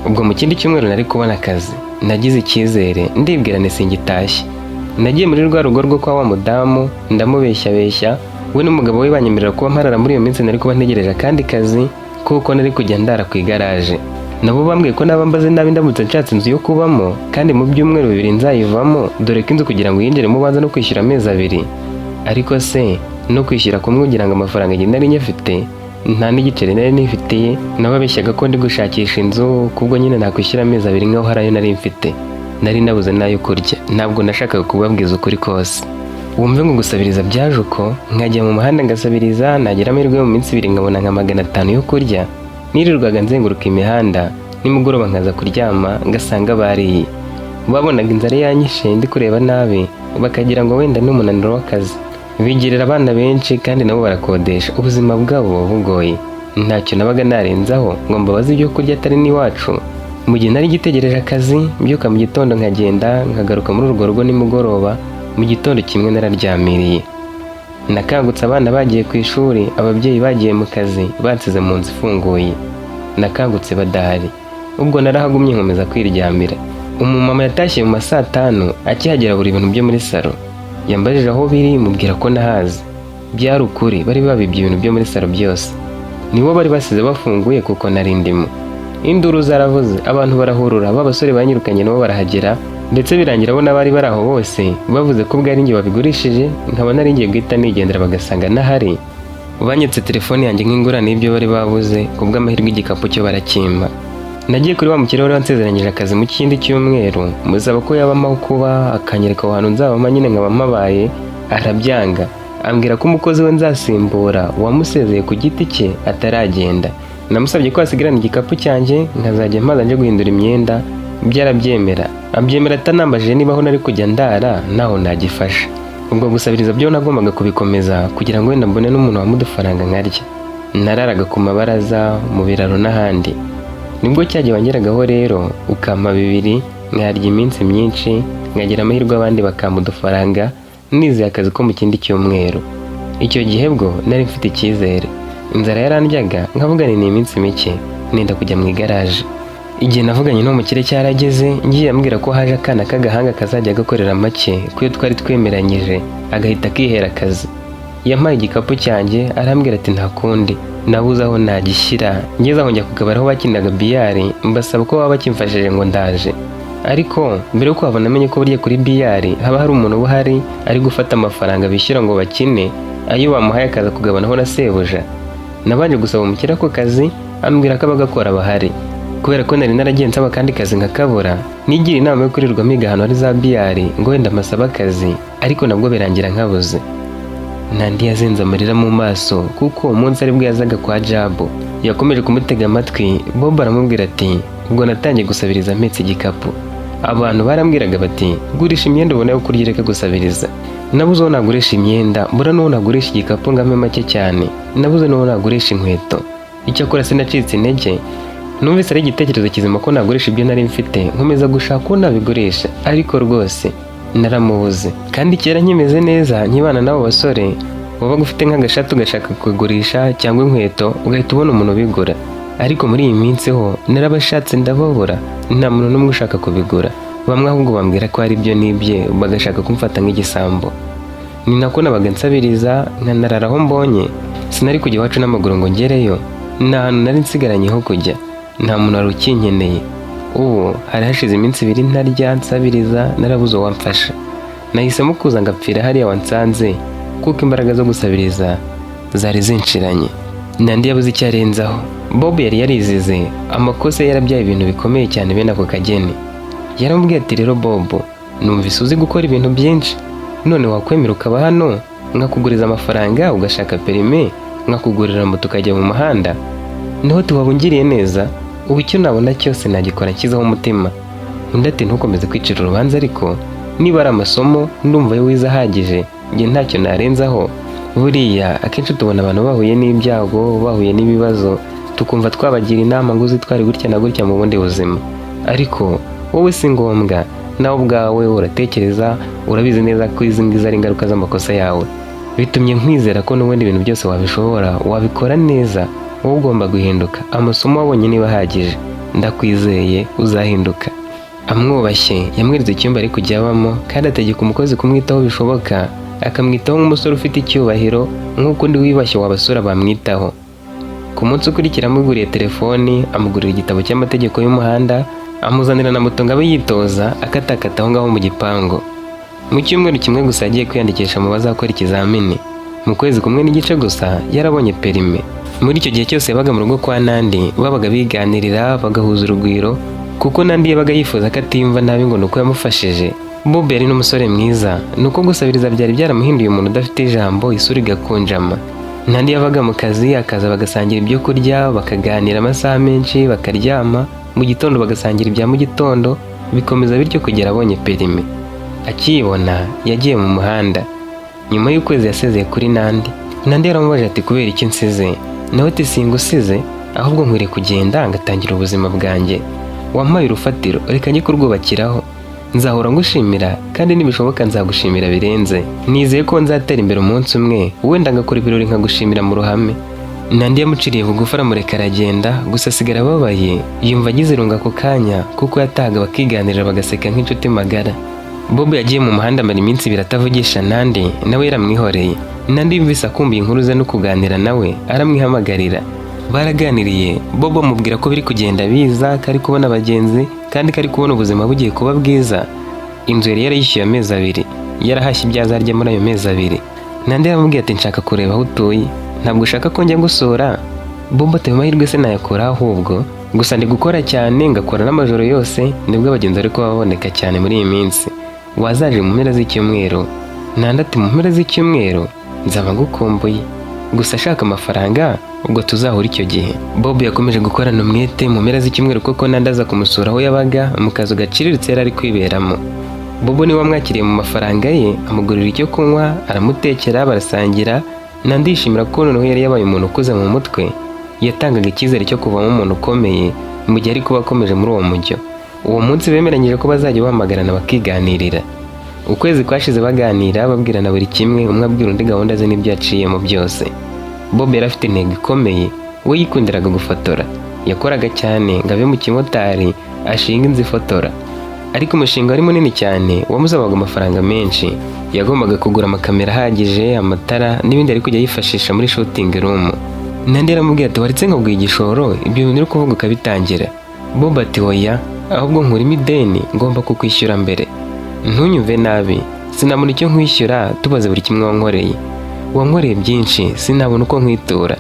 Speaker 1: Ubwo mu kindi cyumweru nari kubona akazi. Nagize icyizere, ndibwira nti singitashye. Nagiye muri rwa rugo rwo kwa wa mudamu, ndamubeshyabeshya, we n'umugabo we banyemerera kuba mparara muri iyo minsi nari kuba ntegereje akandi kazi, kuko nari kujya ndara ku igaraje. Nabo bambwiye ko naba mbaze nabi ndamutse nshatse inzu yo kubamo, kandi mu byumweru 2 nzayivamo, dore ko inzu kugira ngo uyinjiremo ubanza no kwishyura amezi 2. Ariko se no kwishyura kumwe kugira ngo amafaranga agende nari nyafite, nta n'igiceri nari nifitiye. Nababeshyaga ko ndi gushakisha inzu, kubwo nyine nakwishyura amezi 2 nkaho hari ayo nari mfite. Nari nabuze n'ayo kurya, ntabwo nashakaga kubabwiza ukuri kose. Wumve ngo gusabiriza byaje uko, nkajya mu muhanda ngasabiriza, nagira amahirwe yo mu minsi 2 nkabona nka 500 yo kurya. Nirirwaga nzenguruka imihanda, nimugoroba nkaza kuryama ngasanga bariye. Babonaga inzara yanyishe ndi kureba nabi, bakagira ngo wenda ni umunaniro w'akazi. Bigirira abana benshi kandi nabo barakodesha, ubuzima bwabo buba bugoye. Ntacyo nabaga narenzaho ngo mbabaze ibyo kurya atari n'iwacu. Mu gihe nari ngitegereje akazi, mbyuka mu gitondo nkagenda, nkagaruka muri urwo rugo nimugoroba. Mu gitondo kimwe nararyamiriye. Nakangutse abana bagiye ku ishuri, ababyeyi bagiye mu kazi, bansize mu nzu ifunguye. Nakangutse badahari. Ubwo narahagumye nkomeza kwiryamira. Umumama yatashye mu ma saa 5, akihagera buri ibintu byo muri salo. Yambajije aho biri, mubwira ko nahazi. Byari ukuri, bari babibye ibintu byo muri salo byose. Nibo bari basize bafunguye kuko nari ndimo. Induru zaravuze, abantu barahurura, ba basore banyirukanye nabo barahagera, ndetse birangira bo n'abari bari aho bose bavuze ko ubwo ari njye wabigurishije, nkaba nari ngiye guhita nigendera bagasanga ntahari. Banyatse telefone yanjye nk'ingurane y'ibyo bari babuze. Kubw'amahirwe igikapu cyo barakimpa. Nagiye kuri wa mukire wari wansezeranyije akazi mu kindi cyumweru, musaba ko yabamo aho kuba, akanyereka aho hantu nzabama nyine nkaba mpabaye. Arabyanga, ambwira ko umukozi we nzasimbura wamusezeye ku giti cye ataragenda. Namusabye ko hasigarana igikapu cyanjye nkazajya mpaza nje guhindura imyenda, byarabyemera, abyemera atanambajije niba aho nari kujya ndara naho nagifasha. Ubwo gusabiriza byo nagombaga kubikomeza kugira ngo wenda mbone n'umuntu wampa udufaranga nkarya. Nararaga ku mabaraza, mu biraro n'ahandi. Nibwo cyagihe wangeragaho rero ukampa 2 nkarya iminsi myinshi, nkagira amahirwe abandi bakampa udufaranga, nizeye akazi ko mu kindi cyumweru. Icyo gihe bwo nari mfite icyizere. Inzara yarandyaga nkavuga ni iminsi mike, nenda kujya mu igaraje. Igihe navuganye n'uwo mukire cyarageze, ngiye ambwira ko haje akana k'agahanga kazajya gakorera make kuyo twari twemeranyije, agahita akihera akazi. Yampaye igikapu cyanjye, arambwira ati nta kundi, nabuze aho nagishyira. Ngeze aho njya ku kabari aho bakinaga biyari, mbasaba ko baba bakimfashije ngo ndaje. Ariko mbere yo kuhava namenye ko burya kuri biyari haba hari umuntu uba uhari ari gufata amafaranga bishyura ngo bakine, ayo bamuhaye akaza kugabanaho na sebuja. Nabanje gusaba umukire ako kazi, ambwira ko abagakora bahari. Kubera ko nari naragiye nsaba akandi kazi nkakabura, nigira inama yo kurirwa miga ahantu hari za biyari ngo wenda mpasabe akazi, ariko nabwo birangira nkabuze. Nandi yazenze amarira mu maso kuko uwo munsi aribwo yazaga kwa Jabo. Yakomeje kumutega amatwi. Bob aramubwira ati: "Ubwo natangiye gusabiriza mpetse igikapu, abantu barambwiraga bati gurisha imyenda ubona yo kurya, ureke gusabiriza. Nabuze uwo nagurisha imyenda, mbura n'uwo nagurisha igikapu ngo ampe make cyane, nabuze n'uwo nagurisha inkweto. Icyakora sinacitse intege. Numvise ari igitekerezo kizima ko nagurisha ibyo nari mfite, nkomeza gushaka uwo nabigurisha, ariko rwose naramubuze. Kandi kera nkimeze neza nkibana n'abo basore, wabaga ufite nk'agashati ugashaka kugurisha cyangwa inkweto, ugahita ubona umuntu ubigura. Ariko muri iyi minsi ho narabashatse ndababura, nta muntu n'umwe ushaka kubigura. Bamwe ahubwo bambwira ko ari byo nibye, bagashaka kumfata nk'igisambo. Ni nako nabaga nsabiriza nkanarara aho mbonye. Sinari kujya iwacu n'amaguru ngo ngereyo, nta hantu nari nsigaranye ho kujya, nta muntu wari ukinkeneye. Ubu hari hashize iminsi 2 ntarya, nsabiriza, narabuze uwamfasha. Nahisemo kuza ngapfira hariya wansanze, kuko imbaraga zo gusabiriza zari zinshiranye." Nandi yabuze icyo arenzaho. Bob yari yarizize amakosa ye, yarabyaye ibintu bikomeye cyane bene ako kageni. Yaramubwiye ati: "Rero Bob, numvise uzi gukora ibintu byinshi. None wakwemera ukaba hano, nkakuguriza amafaranga ugashaka perime, nkakugurira moto ukajya mu muhanda?" Niho tuwabungiriye neza. Ubu icyo nabona cyose nagikora nshyizeho umutima. Undi ati: "Ntukomeze kwicira urubanza, ariko niba ari amasomo ndumva yo wize ahagije, njye ntacyo narenzaho. Buriya akenshi tubona abantu bahuye n'ibyago, bahuye n'ibibazo, tukumva twabagira inama ngo uzitware gutya na gutya mu bundi buzima. Ariko wowe si ngombwa, nawe ubwawe uratekereza, urabizi neza ko izi ngizi ari ingaruka z'amakosa yawe. Bitumye nkwizera ko n'ubundi ibintu byose wabishobora, wabikora neza. Wowe ugomba guhinduka. Amasomo wabonye niba ahagije, ndakwizeye uzahinduka." Amwubashye yamweretse icyumba ari kujya abamo, kandi ategeka umukozi kumwitaho bishoboka, akamwitaho nk'umusore ufite icyubahiro, nk'uko undi wiyubashye wabasura bamwitaho. Ku munsi ukurikira amuguriye telefoni, amugurira igitabo cy'amategeko y'umuhanda, amuzanira na moto ngo abe yitoza akatakata aho ngaho mu gipangu. Mu cyumweru kimwe gusa yagiye kwiyandikisha mu bazakora ikizamini. Mu kwezi kumwe n'igice gusa yarabonye perime. Muri icyo gihe cyose yabaga mu rugo kwa Nandi, babaga biganirira bagahuza urugwiro, kuko Nandi yabaga yifuza ko atiyumva nabi ngo ni uko yamufashije. Bob yari n'umusore mwiza, ni uko gusabiriza byari byaramuhinduye umuntu udafite ijambo, isura igakunjama. Nandi yavaga mu kazi akaza bagasangira ibyo kurya, bakaganira amasaha menshi, bakaryama, mu gitondo bagasangira ibya mu gitondo, bikomeza bityo kugera abonye perime. Akiyibona yagiye mu muhanda. Nyuma y'ukwezi yasezeye kuri Nandi. Nandi yaramubajije ati: "Kubera iki nsize?" Nawe ati: "Singusize, ahubwo nkwiriye kugenda ngatangira ubuzima bwanjye. Wampaye urufatiro, reka njye kurwubakiraho. Nzahora ngushimira, kandi nibishoboka nzagushimira birenze. Nizeye ko nzatera imbere umunsi umwe, wenda ngakora ibirori nkagushimira mu ruhame." Nandi yamuciriye bugufi aramureka aragenda, gusa asigara ababaye, yumva agize irungu ako kanya kuko yatahaga bakiganirira, bagaseka nk'inshuti magara. Bob yagiye mu muhanda amara iminsi 2 atavugisha Nandi, nawe yaramwihoreye. Nandi yumvise akumbuye inkuru ze no kuganira nawe, aramwihamagarira. Baraganiriye, Bobo amubwira ko biri kugenda biza, ko ari kubona abagenzi kandi ko ari kubona ubuzima bugiye kuba bwiza. Inzu yari yarayishyuye amezi 2, yarahashye ibyo azarya muri ayo mezi 2. Nandi yaramubwiye ati: "Nshaka kureba aho utuye, ntabwo ushaka ko njya gusura?" Bobo ati: "Amahirwe se nayakura? Ahubwo gusa ndi gukora cyane, ngakora n'amajoro yose, nibwo abagenzi bari kuba baboneka cyane muri iyi minsi. Wazaje mu mpera z'icyumweru?" Nandi ati: "Mu mpera z'icyumweru nzaba ngukumbuye, gusa ashaka amafaranga, ubwo tuzahura icyo gihe." Bob yakomeje gukorana umwete. Mu mpera z'icyumweru koko Nandi aza kumusura aho yabaga mu kazu gaciriritse yari ari kwiberamo. Bobo niwe wamwakiriye mu mafaranga ye, amugurira icyo kunywa, aramutekera, barasangira. Nandi yishimira ko noneho yari yabaye umuntu ukuze mu mutwe, yatangaga icyizere cyo kuvamo umuntu ukomeye mu gihe ari kuba akomeje muri uwo mujyo. Uwo munsi bemeranyije ko bazajya bahamagarana bakiganirira. Ukwezi kwashize baganira, babwirana buri kimwe, umwe abwira undi gahunda ze n'ibyo yaciyemo byose. Bob yari afite intego ikomeye. We yikundiraga gufotora, yakoraga cyane ngo ave mu kimotari, ashinga inzu ifotora. Ariko umushinga wari munini cyane, wamusabaga amafaranga menshi. Yagombaga kugura amakamera ahagije, amatara n'ibindi ari kujya yifashisha muri shooting room. Nandi yaramubwiye ati: "Waretse nkaguha igishoro, ibyo bintu uri kuvuga ukabitangira?" Bob ati: "Oya, ahubwo nkurimo ideni, ngomba kukwishyura mbere. Ntunyumve nabi, sinabona icyo nkwishyura tubaze buri kimwe wankoreye. Wankoreye byinshi, sinabona uko nkwitura.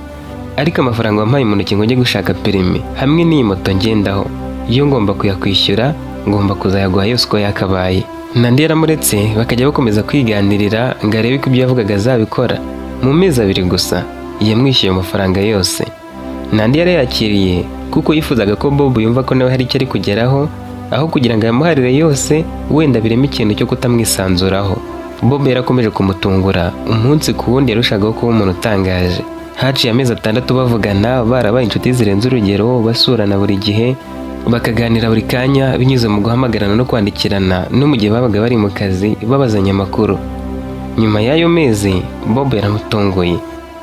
Speaker 1: Ariko amafaranga wampaye mu ntoki ngo njye gushaka perimi hamwe n'iyi moto ngendaho, iyo ngomba kuyakwishyura, ngomba kuzayaguha yose uko yakabaye." Nandi yaramuretse, bakajya bakomeza kwiganirira ngo arebe ko ibyo yavugaga azabikora. Mu mezi 2 gusa yamwishyuye amafaranga yose. Nandi yarayakiriye kuko yifuzaga ko Bob yumva ko nawe hari icyo ari kugeraho, aho kugira ngo ayamuharire yose wenda biremo ikintu cyo kutamwisanzuraho. Bob yarakomeje kumutungura umunsi ku wundi, yarushagaho kuba umuntu utangaje. Haciye amezi 6 bavugana, barabaye inshuti zirenze urugero, basurana buri gihe, bakaganira buri kanya binyuze mu guhamagarana no kwandikirana, no mu gihe babaga bari mu kazi babazanya amakuru. Nyuma y'ayo mezi, Bob yaramutunguye.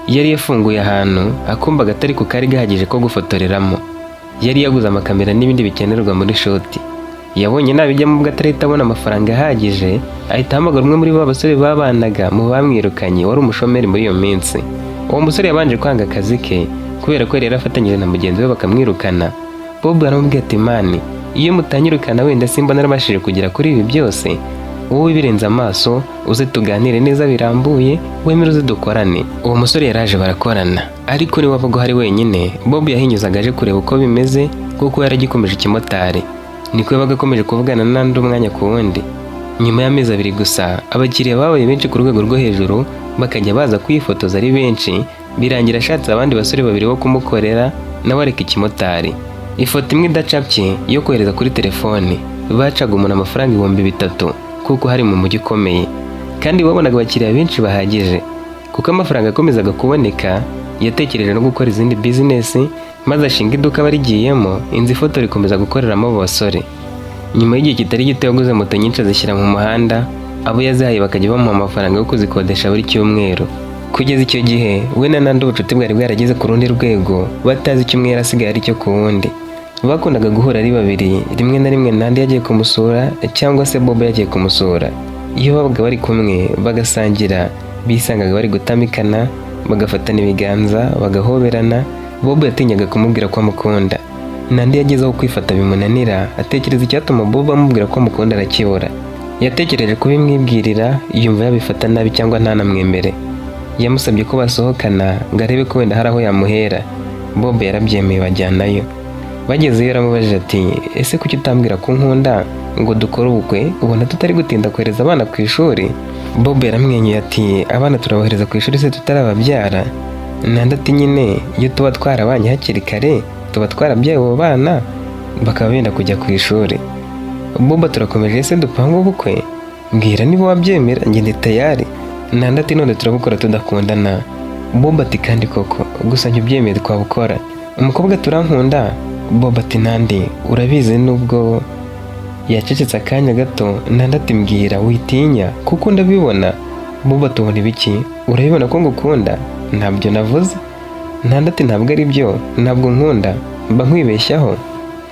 Speaker 1: Yari yafunguye ahantu, akumba gatari ku kari gahagije ko gufotoreramo. Yari yaguze amakamera n'ibindi bikenerwa muri shoot. Yabonye nabijyamo ubwo atarahita abona amafaranga ahagije, ahita ahamagara umwe muri ba basore babanaga mu bamwirukanye, wari umushomeri muri iyo minsi. Uwo musore yabanje kwanga akazi ke kubera ko yari yarafatanyije na mugenzi we bakamwirukana. Bob aramubwira ati: "Man, iyo mutanyirukana wenda simba narabashije kugera kuri ibi byose. Wowe birenze amaso, uze tuganire neza birambuye, wemere uze dukorane." Uwo musore yaraje barakorana, ariko niwe wabaga uhari wenyine. Bob yahinyuzaga aje kureba uko bimeze kuko yaragikomeje ikimotari, niko yabaga akomeje kuvugana n'andi umwanya ku wundi. Nyuma y'amezi 2 gusa, abakiriya babaye benshi ku rwego rwo hejuru, bakajya baza kwifotoza ari benshi. Birangira ashatse abandi basore babiri bo kumukorera, nawe areka ikimotari. Ifoto imwe idacapye yo kohereza kuri telefoni bacaga umuntu amafaranga 3000, kuko hari mu mujyi ukomeye kandi babonaga abakiriya benshi bahagije. Kuko amafaranga yakomezaga kuboneka, yatekereje no gukora izindi bizinesi, maze ashinga iduka barigiyemo, inzu ifotora ikomeza gukoreramo abo basore. Nyuma y'igihe kitari gito, yaguze moto nyinshi azishyira mu muhanda, abo yazihaye bakajya bamuha amafaranga yo kuzikodesha buri cyumweru. Kugeza icyo gihe, we na Nandi ubucuti bwari bwarageze ku rundi rwego, batazi icyo umwe yari asigaye ari cyo ku wundi. Bakundaga guhura ari babiri, rimwe na rimwe Nandi yagiye kumusura cyangwa se Bob yagiye kumusura. Iyo babaga bari kumwe bagasangira, bisangaga bari gutamikana, bagafatana ibiganza, bagahoberana. Bob yatinyaga kumubwira ko amukunda. Nandi yageze aho kwifata bimunanira, atekereza icyatuma Bob amubwira ko amukunda arakibura. Yatekereje kubimwibwirira, yumva yabifata nabi cyangwa ntanamwemere. Yamusabye ko basohokana ngo arebe ko wenda hari aho yamuhera. Bob yarabyemeye, bajyanayo. Bagezeyo yaramubajije ati: "Ese kuki utambwira ko unkunda ngo dukore ubukwe? Ubona tutari gutinda kohereza abana ku ishuri?" Bob yaramwenyuye ati: "Abana turabohereza ku ishuri se tutarababyara?" Nandi ati: "Nyine iyo tuba twarabanye hakiri kare, tuba twarabyaye abo bana bakaba benda kujya ku ishuri." Bob: "Turakomeje ese, dupanga ubukwe? Mbwira niba wabyemera, njye ndi tayari." Nandi ati: "None turabukora tudakundana?" Bob ati: "Kandi koko, gusa njye ubyemeye twabukora." Umukobwa turankunda. Bob ati: "Nandi, urabizi nubwo..." Yacecetse akanya gato. Nandi ati: "Mbwira, witinya kuko ndabibona." Bob ati: "Ubona ibiki? Urabibona ko ngukunda?" "Ntabyo navuze." Nandi ati: "Ntabwo ari byo, ntabwo nkunda, mba nkwibeshyaho."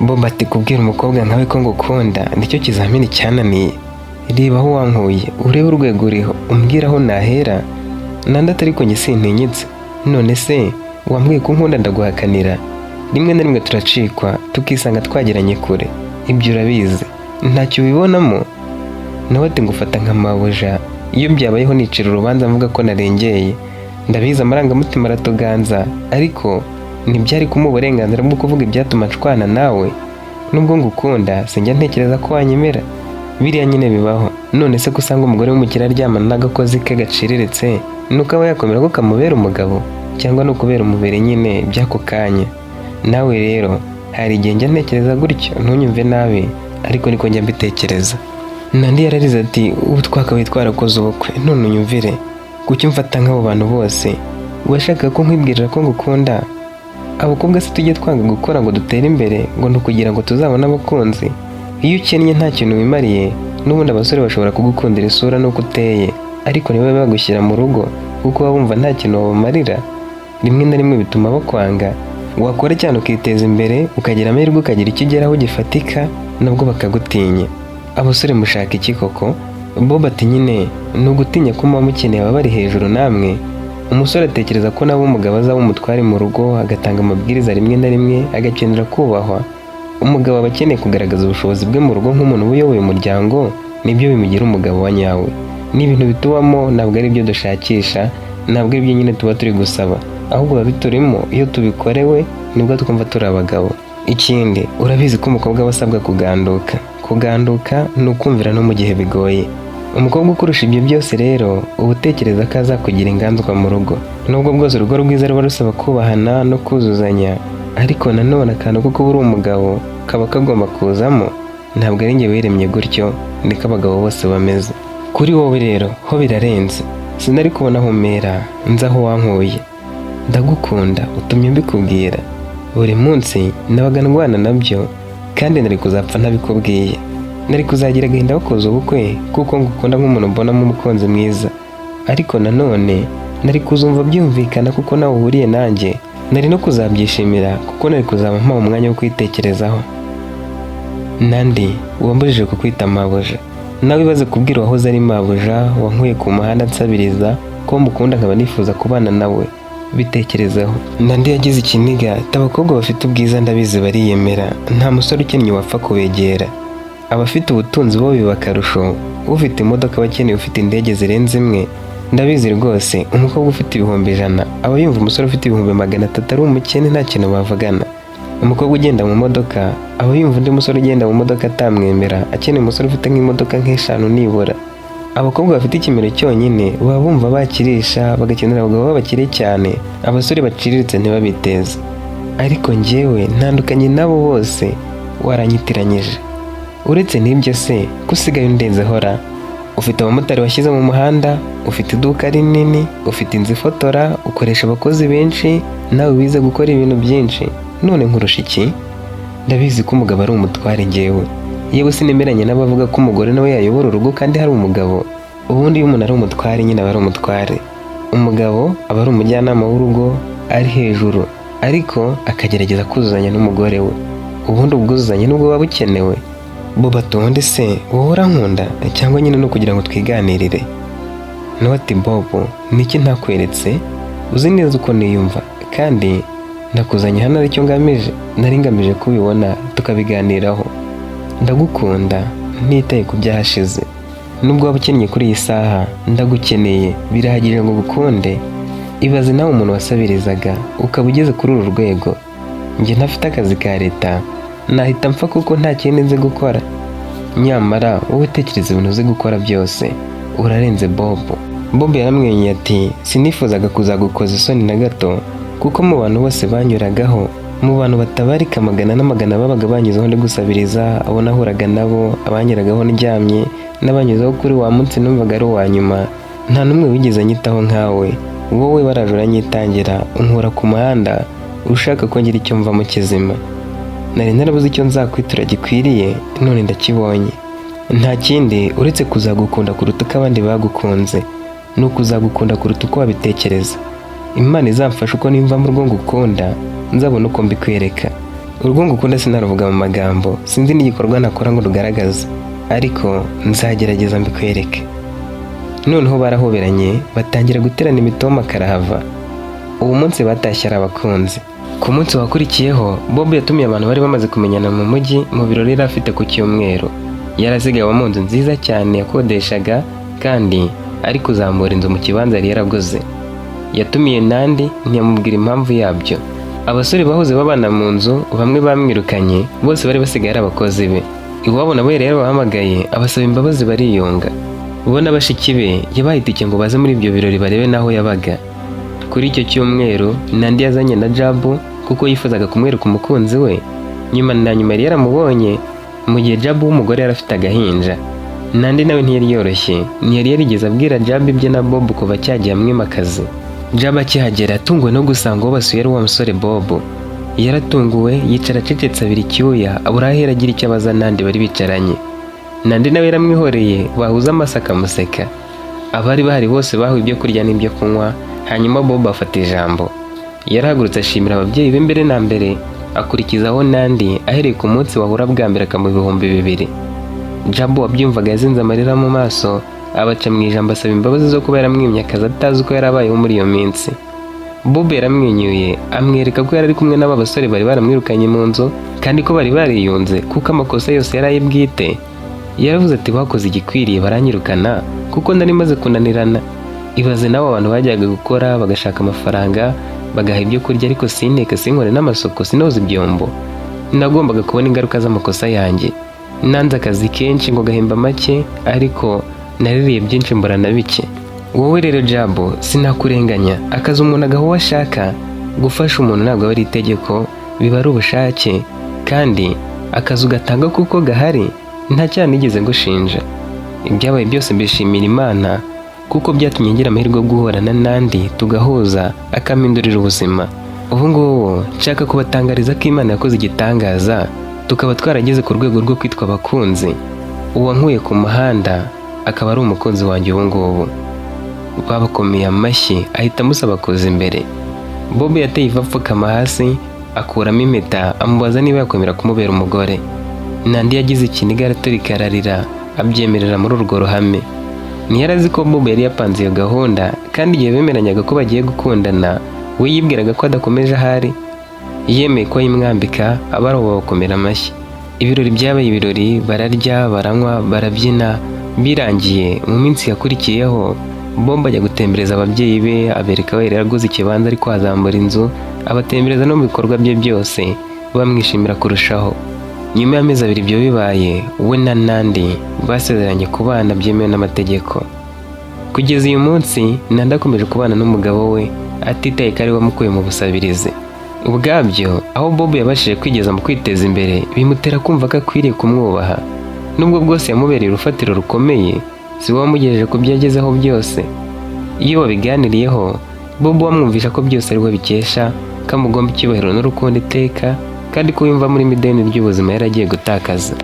Speaker 1: Bob ati: "Kubwira umukobwa nkawe ko ngukunda nicyo kizamini cyananiye. Reba aho wankuye, urebe urwego uriho, umbwire aho nahera." Nandi ati: "Ariko njye sintinyitse. None se Wambwiye ko unkunda ndaguhakanira. Rimwe na rimwe turacikwa tukisanga twageranye kure, ibyo urabizi, ntacyo ubibonamo. Nawe ati: "Ngufata nka mabuja. Iyo byabayeho nicira urubanza mvuga ko narengeye. Ndabizi, amarangamutima aratuganza, ariko ntibyari kumuha uburenganzira bwo kuvuga ibyatuma nshwana nawe. Nubwo ngukunda, sinjya ntekereza ko wanyemera. Biriya nyine bibaho. None se ko usanga umugore w'umukire aryamana n'agakozi ke gaciriritse, nuko aba yakomera ko kamubera umugabo, cyangwa ni ukubera umubiri nyine by'ako kanya? Nawe rero hari igihe njya ntekereza gutyo, ntunyumve nabi, ariko niko njya mbitekereza." Nandi yararize ati: "Ubu twakabaye twarakoze ubukwe, none unyumvire. Kuki umfata nk'abo bantu bose? Washakaga ko nkwibwirira ko ngukunda? Abakobwa se tujye twanga gukora ngo dutere imbere, ngo ni ukugira ngo tuzabone abakunzi? Iyo ukennye nta kintu wimariye, n'ubundi abasore bashobora kugukundira isura n'uko uteye, ariko ntibabe bagushyira mu rugo kuko baba bumva nta kintu wabamarira. Rimwe na rimwe bituma bakwanga. Wakora cyane ukiteza imbere, ukagira amahirwe ukagira icyo ugeraho gifatika, nabwo bakagutinya. Abasore mushaka iki koko?" Bob ati: "Nyine ni ugutinya ko muba mukeneye ababari hejuru namwe. Umusore atekereza ko nawe umugabo azaba umutware mu rugo, agatanga amabwiriza, rimwe na rimwe agakenera kubahwa. Umugabo aba akeneye kugaragaza ubushobozi bwe mu rugo nk'umuntu uba uyoboye umuryango, nibyo bimugira umugabo wa nyawe. Ni ibintu bitubamo, ntabwo ari ibyo dushakisha, ntabwo ari ibyo nyine tuba turi gusaba, ahubwo biba biturimo. Iyo tubikorewe nibwo twumva turi abagabo. Ikindi, urabizi ko umukobwa aba asabwa kuganduka. Kuganduka ni ukumvira no mu gihe bigoye. Umukobwa ukurusha ibyo byose rero, uba utekereza ko azakugira inganzwa mu rugo. Nubwo bwose urugo rwiza ruba rusaba kubahana no kuzuzanya, ariko nanone akantu ko kuba uri umugabo kaba kagomba kuzamo. Ntabwo ari njye wiremye gutyo, niko abagabo bose bameze. Kuri wowe rero ho birarenze. Sinari kubona aho umera nzi aho wankuye. Ndagukunda, utumye mbikubwira. Buri munsi nabaga ndwana nabyo, kandi nari kuzapfa ntabikubwiye. Nari kuzagira agahinda bakoze ubukwe, kuko ngukunda nk'umuntu mbonamo umukunzi mwiza. Ariko nanone nari kuzumva byumvikana kuko nawe uhuriye nanjye. Nari no kuzabyishimira kuko nari kuzaba mpawe umwanya wo kwitekerezaho. Nandi, wambujije kukwita mabuja. Nawe ibaze kubwira uwahoze ari mabuja, wankuye ku muhanda nsabiriza, ko mukunda nkaba nifuza kubana nawe. Bitekerezeho." Nandi yagize ikiniga ati: "Abakobwa bafite ubwiza ndabizi bariyemera, nta musore ukennye wapfa kubegera. Abafite ubutunzi bo biba akarusho. Ufite imodoka aba akeneye ufite indege zirenze imwe. Ndabizi rwose, umukobwa ufite 100,000 aba yumva umusore ufite 300,000 ari umukene, nta kintu bavugana. Umukobwa ugenda mu modoka aba yumva undi musore ugenda mu modoka atamwemera, akeneye umusore ufite nk'imodoka nk'eshanu nibura. Abakobwa bafite ikimero cyonyine baba bumva bakirisha, bagakenera abagabo b'abakire cyane, abasore baciriritse ntibabiteze. Ariko njyewe ntandukanye nabo bose, waranyitiranyije. Uretse n'ibyo se, ko usigaye undenzeho ra? Ufite abamotari washyize mu muhanda, ufite iduka rinini, ufite inzu ifotora, ukoresha abakozi benshi, nawe wize gukora ibintu byinshi. None nkurusha iki? Ndabizi ko umugabo ari umutware. Njyewe yewe sinemeranya n'abavuga ko umugore nawe yayobora urugo kandi hari umugabo. Ubundi iyo umuntu ari umutware nyine aba ari umutware. Umugabo aba ari umujyanama w'urugo, ari hejuru, ariko akagerageza kuzuzanya n'umugore we. Ubundi ubwuzuzanye nubwo buba bukenewe." Bo batonde se, wowe urankunda cyangwa nyine ni ukugira ngo twiganirire? Nawe ati: "Bob, niki ntakweretse? Uzi neza uko niyumva, kandi ndakuzanye hano aricyo ngamije. Nari ngamije kubibona tukabiganiraho. Ndagukunda ntitaye ku byahashize. Nubwo waba ukennye kuri iyi saha, ndagukeneye birahagije ngo ngukunde. Ibaze nawe umuntu wasabirizaga ukaba ugeze kuri uru rwego. Njye ntafite akazi ka leta nahita mpfa kuko nta kindi nzi gukora. Nyamara wowe tekereza ibintu uzi gukora byose, urarenze Bob." Bob yaramwenyuye ati: "Sinifuzaga kuzagukoza isoni na gato, kuko mu bantu bose banyuragaho, mu bantu batabarika amagana n'amagana babaga banyuzeho ndi gusabiriza, abo nahuraga nabo, abanyuragaho ndyamye, n'abanyuzeho kuri wa munsi numvaga ari uwa nyuma, nta n'umwe wigeze anyitaho nkawe. Wowe waraje uranyitangira, unkura ku muhanda, ushaka ko ngira icyo mvamo kizima. Nari narabuze icyo nzakwitura gikwiriye, none ndakibonye. Nta kindi uretse kuzagukunda kuruta uko abandi bagukunze, ni ukuzagukunda kuruta uko wabitekereza. Imana izamfasha uko nimva mu rugo ngukunda nzabona uko mbikwereka. Urwo ngukunda sinaruvuga mu magambo, sinzi n'igikorwa nakora ngo rugaragaze, ariko nzagerageza mbikwereke." Noneho barahoberanye, batangira guterana imitoma karahava. Uwo munsi batashye ari abakunzi. Ku munsi wakurikiyeho, Bob yatumiye abantu bari bamaze kumenyana mu mujyi mu birori yari afite ku cyumweru. Yari asigaye aba mu nzu nziza cyane yakodeshaga, kandi ari kuzamura inzu mu kibanza yari yaraguze. Yatumiye Nandi, ntiyamubwira impamvu yabyo. Abasore bahoze babana mu nzu bamwe bamwirukanye, bose bari basigaye ari abakozi be. Iwabo nabo yari yarabahamagaye, abasaba imbabazi, bariyunga. Bo na bashiki be yabaye itike ngo baze muri ibyo birori barebe n'aho yabaga. Kuri icyo cyumweru, Nandi yazanye na Jabu kuko yifuzaga kumwereka umukunzi we. Nyuma na nyuma yari yaramubonye mu gihe Jabu w'umugore yari afite agahinja. Nandi nawe ntiyari yoroshye, ntiyari yarigeze abwira Jabu ibye na Bob kuva cyagiye amwima akazi. Jabu akihagera atunguwe no gusanga uwo basuye ari wa musore Bob. Yaratunguwe, yicara acecetse, abira icyuya, abura aho ahera agira icyo abaza Nandi bari bicaranye. Nandi nawe yaramwihoreye, bahuza amaso akamuseka. Abari bahari bose bahawe ibyo kurya n'ibyo kunywa, hanyuma Bob afata ijambo. Yarahagurutse ashimira ababyeyi be mbere na mbere, akurikizaho Nandi ahereye ku munsi bahura bwa mbere akamuha 2000. Jabu wabyumvaga yazinze amarira mu maso, abaca mu ijambo asaba imbabazi zo kuba yaramwimye akazi atazi uko yari abayeho muri iyo minsi. Bob yaramwenyuye, amwereka ko yari ari kumwe n'aba basore bari baramwirukanye mu nzu kandi ko bari bariyunze kuko amakosa yose yari aye bwite. Yaravuze ati: "Bakoze igikwiriye baranyirukana kuko nari maze kunanirana. Ibaze nawe, abantu bajyaga gukora bagashaka amafaranga, bagaha ibyo kurya, ariko sinteke, sinkore n'amasuku, sinoza ibyombo. Nagombaga kubona ingaruka z'amakosa yanjye. Nanze akazi kenshi ngo gahemba make, ariko naririye byinshi mbura na bike. Wowe rero Jabo, sinakurenganya. Akazi umuntu agaha uwo ashaka. Gufasha umuntu ntabwo aba ari itegeko, biba ari ubushake, kandi akazi ugatanga kuko gahari. Nta cyaha nigeze ngushinja. Ibyabaye byose mbishimira Imana kuko byatumye ngira amahirwe yo guhura na Nandi, tugahuza, akampindurira ubuzima. Ubu ngubu nshaka kubatangariza ko Imana yakoze igitangaza, tukaba twarageze ku rwego rwo kwitwa abakunzi. Uwankuye ku muhanda akaba ari umukunzi wanjye ubu ngubu." Babakomeye amashyi, ahita amusaba kuza imbere. Bob yateye ivi, apfukama hasi, akuramo impeta, amubaza niba yakwemera kumubera umugore. Nandi yagize ikiniga, araturika ararira, abyemerera muri urwo ruhame. Ntiyari azi ko Bob yari yapanze iyo gahunda, kandi igihe bemeranyaga ko bagiye gukundana, we yibwiraga ko adakomeje ahari. Yemeye ko ayimwambika, abari aho babakomera amashyi. Ibirori byabaye ibirori, bararya, baranywa, barabyina. Birangiye, mu minsi yakurikiyeho, Bob ajya gutembereza ababyeyi be, abereka aho yari yaraguze ikibanza ariko azamura inzu, abatembereza no mu bikorwa bye byose, bamwishimira kurushaho. Nyuma y'amezi 2 ibyo bibaye, we na Nandi basezeranye kubana byemewe n'amategeko. Kugeza uyu munsi, Nandi akomeje kubana n'umugabo we atitaye ko ari we wamukuye mu busabirizi. Ubwabyo, aho Bob yabashije kwigeza mu kwiteza imbere bimutera kumva ko akwiriye kumwubaha. Nubwo bwose yamubereye urufatiro rukomeye, si we wamugejeje ku byo yagezeho byose. Iyo babiganiriyeho, Bob wamwumvisha ko byose ari we bikesha, ko amugomba icyubahiro n'urukundo iteka, kandi ko yumva muri ideni ry'ubuzima yari agiye gutakaza.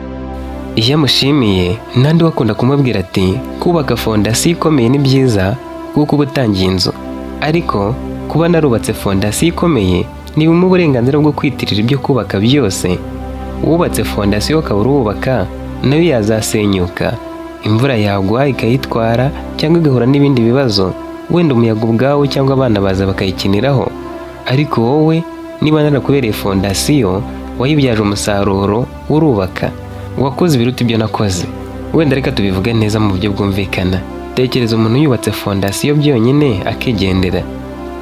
Speaker 1: Iyo amushimiye, Nandi we akunda kumubwira ati: "Kubaka fondasiyo ikomeye ni byiza kuko uba utangiye inzu, ariko kuba narubatse fondasiyo ikomeye ntibimpa uburenganzira bwo kwitirira ibyo kubaka byose. Wubatse fondasiyo ukaba uruwubaka, nayo yazasenyuka, imvura yagwa ikayitwara cyangwa igahura n'ibindi bibazo, wenda umuyaga ubwawo cyangwa abana baza bakayikiniraho. Ariko wowe, niba narakubereye fondasiyo, wayibyaje umusaruro, urubaka, wakoze ibiruta ibyo nakoze." Wenda reka tubivuge neza mu buryo bwumvikana. Tekereza umuntu yubatse fondasiyo byonyine akigendera.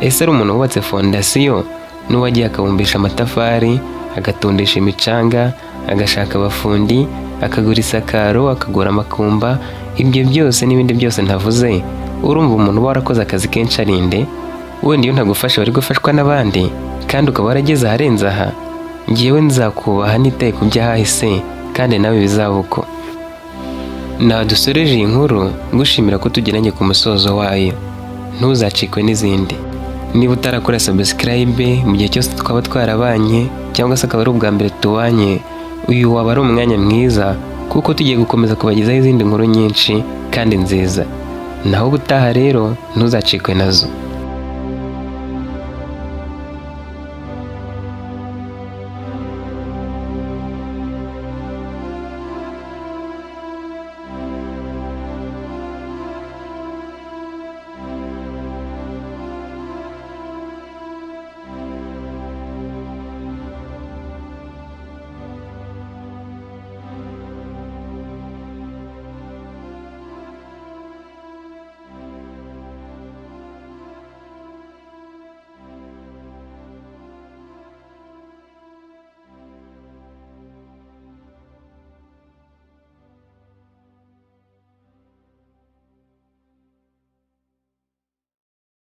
Speaker 1: Ese ari umuntu wubatse fondasiyo n'uwagiye akabumbisha amatafari, agatundisha imicanga, agashaka abafundi, akagura isakaro, akagura amakumba, ibyo byose n'ibindi byose ntavuze, urumva umuntu uba warakoze akazi kenshi arinde? Wenda iyo ntagufasha wari gufashwa n'abandi, kandi ukaba warageze aharenze aha. Ngewe nzakubaha nitaye ku by'ahahise, kandi nawe bizaba uko." Naha dusoreje iyi nkuru, ngushimira ko tugeranye ku musozo wayo. Ntuzacikwe n'izindi. Niba utarakora subscribe mu gihe cyose twaba twarabanye, cyangwa se akaba ari ubwa mbere tubanye, uyu waba ari umwanya mwiza kuko tugiye gukomeza kubagezaho izindi nkuru nyinshi kandi nziza. Naho ubutaha rero, ntuzacikwe nazo.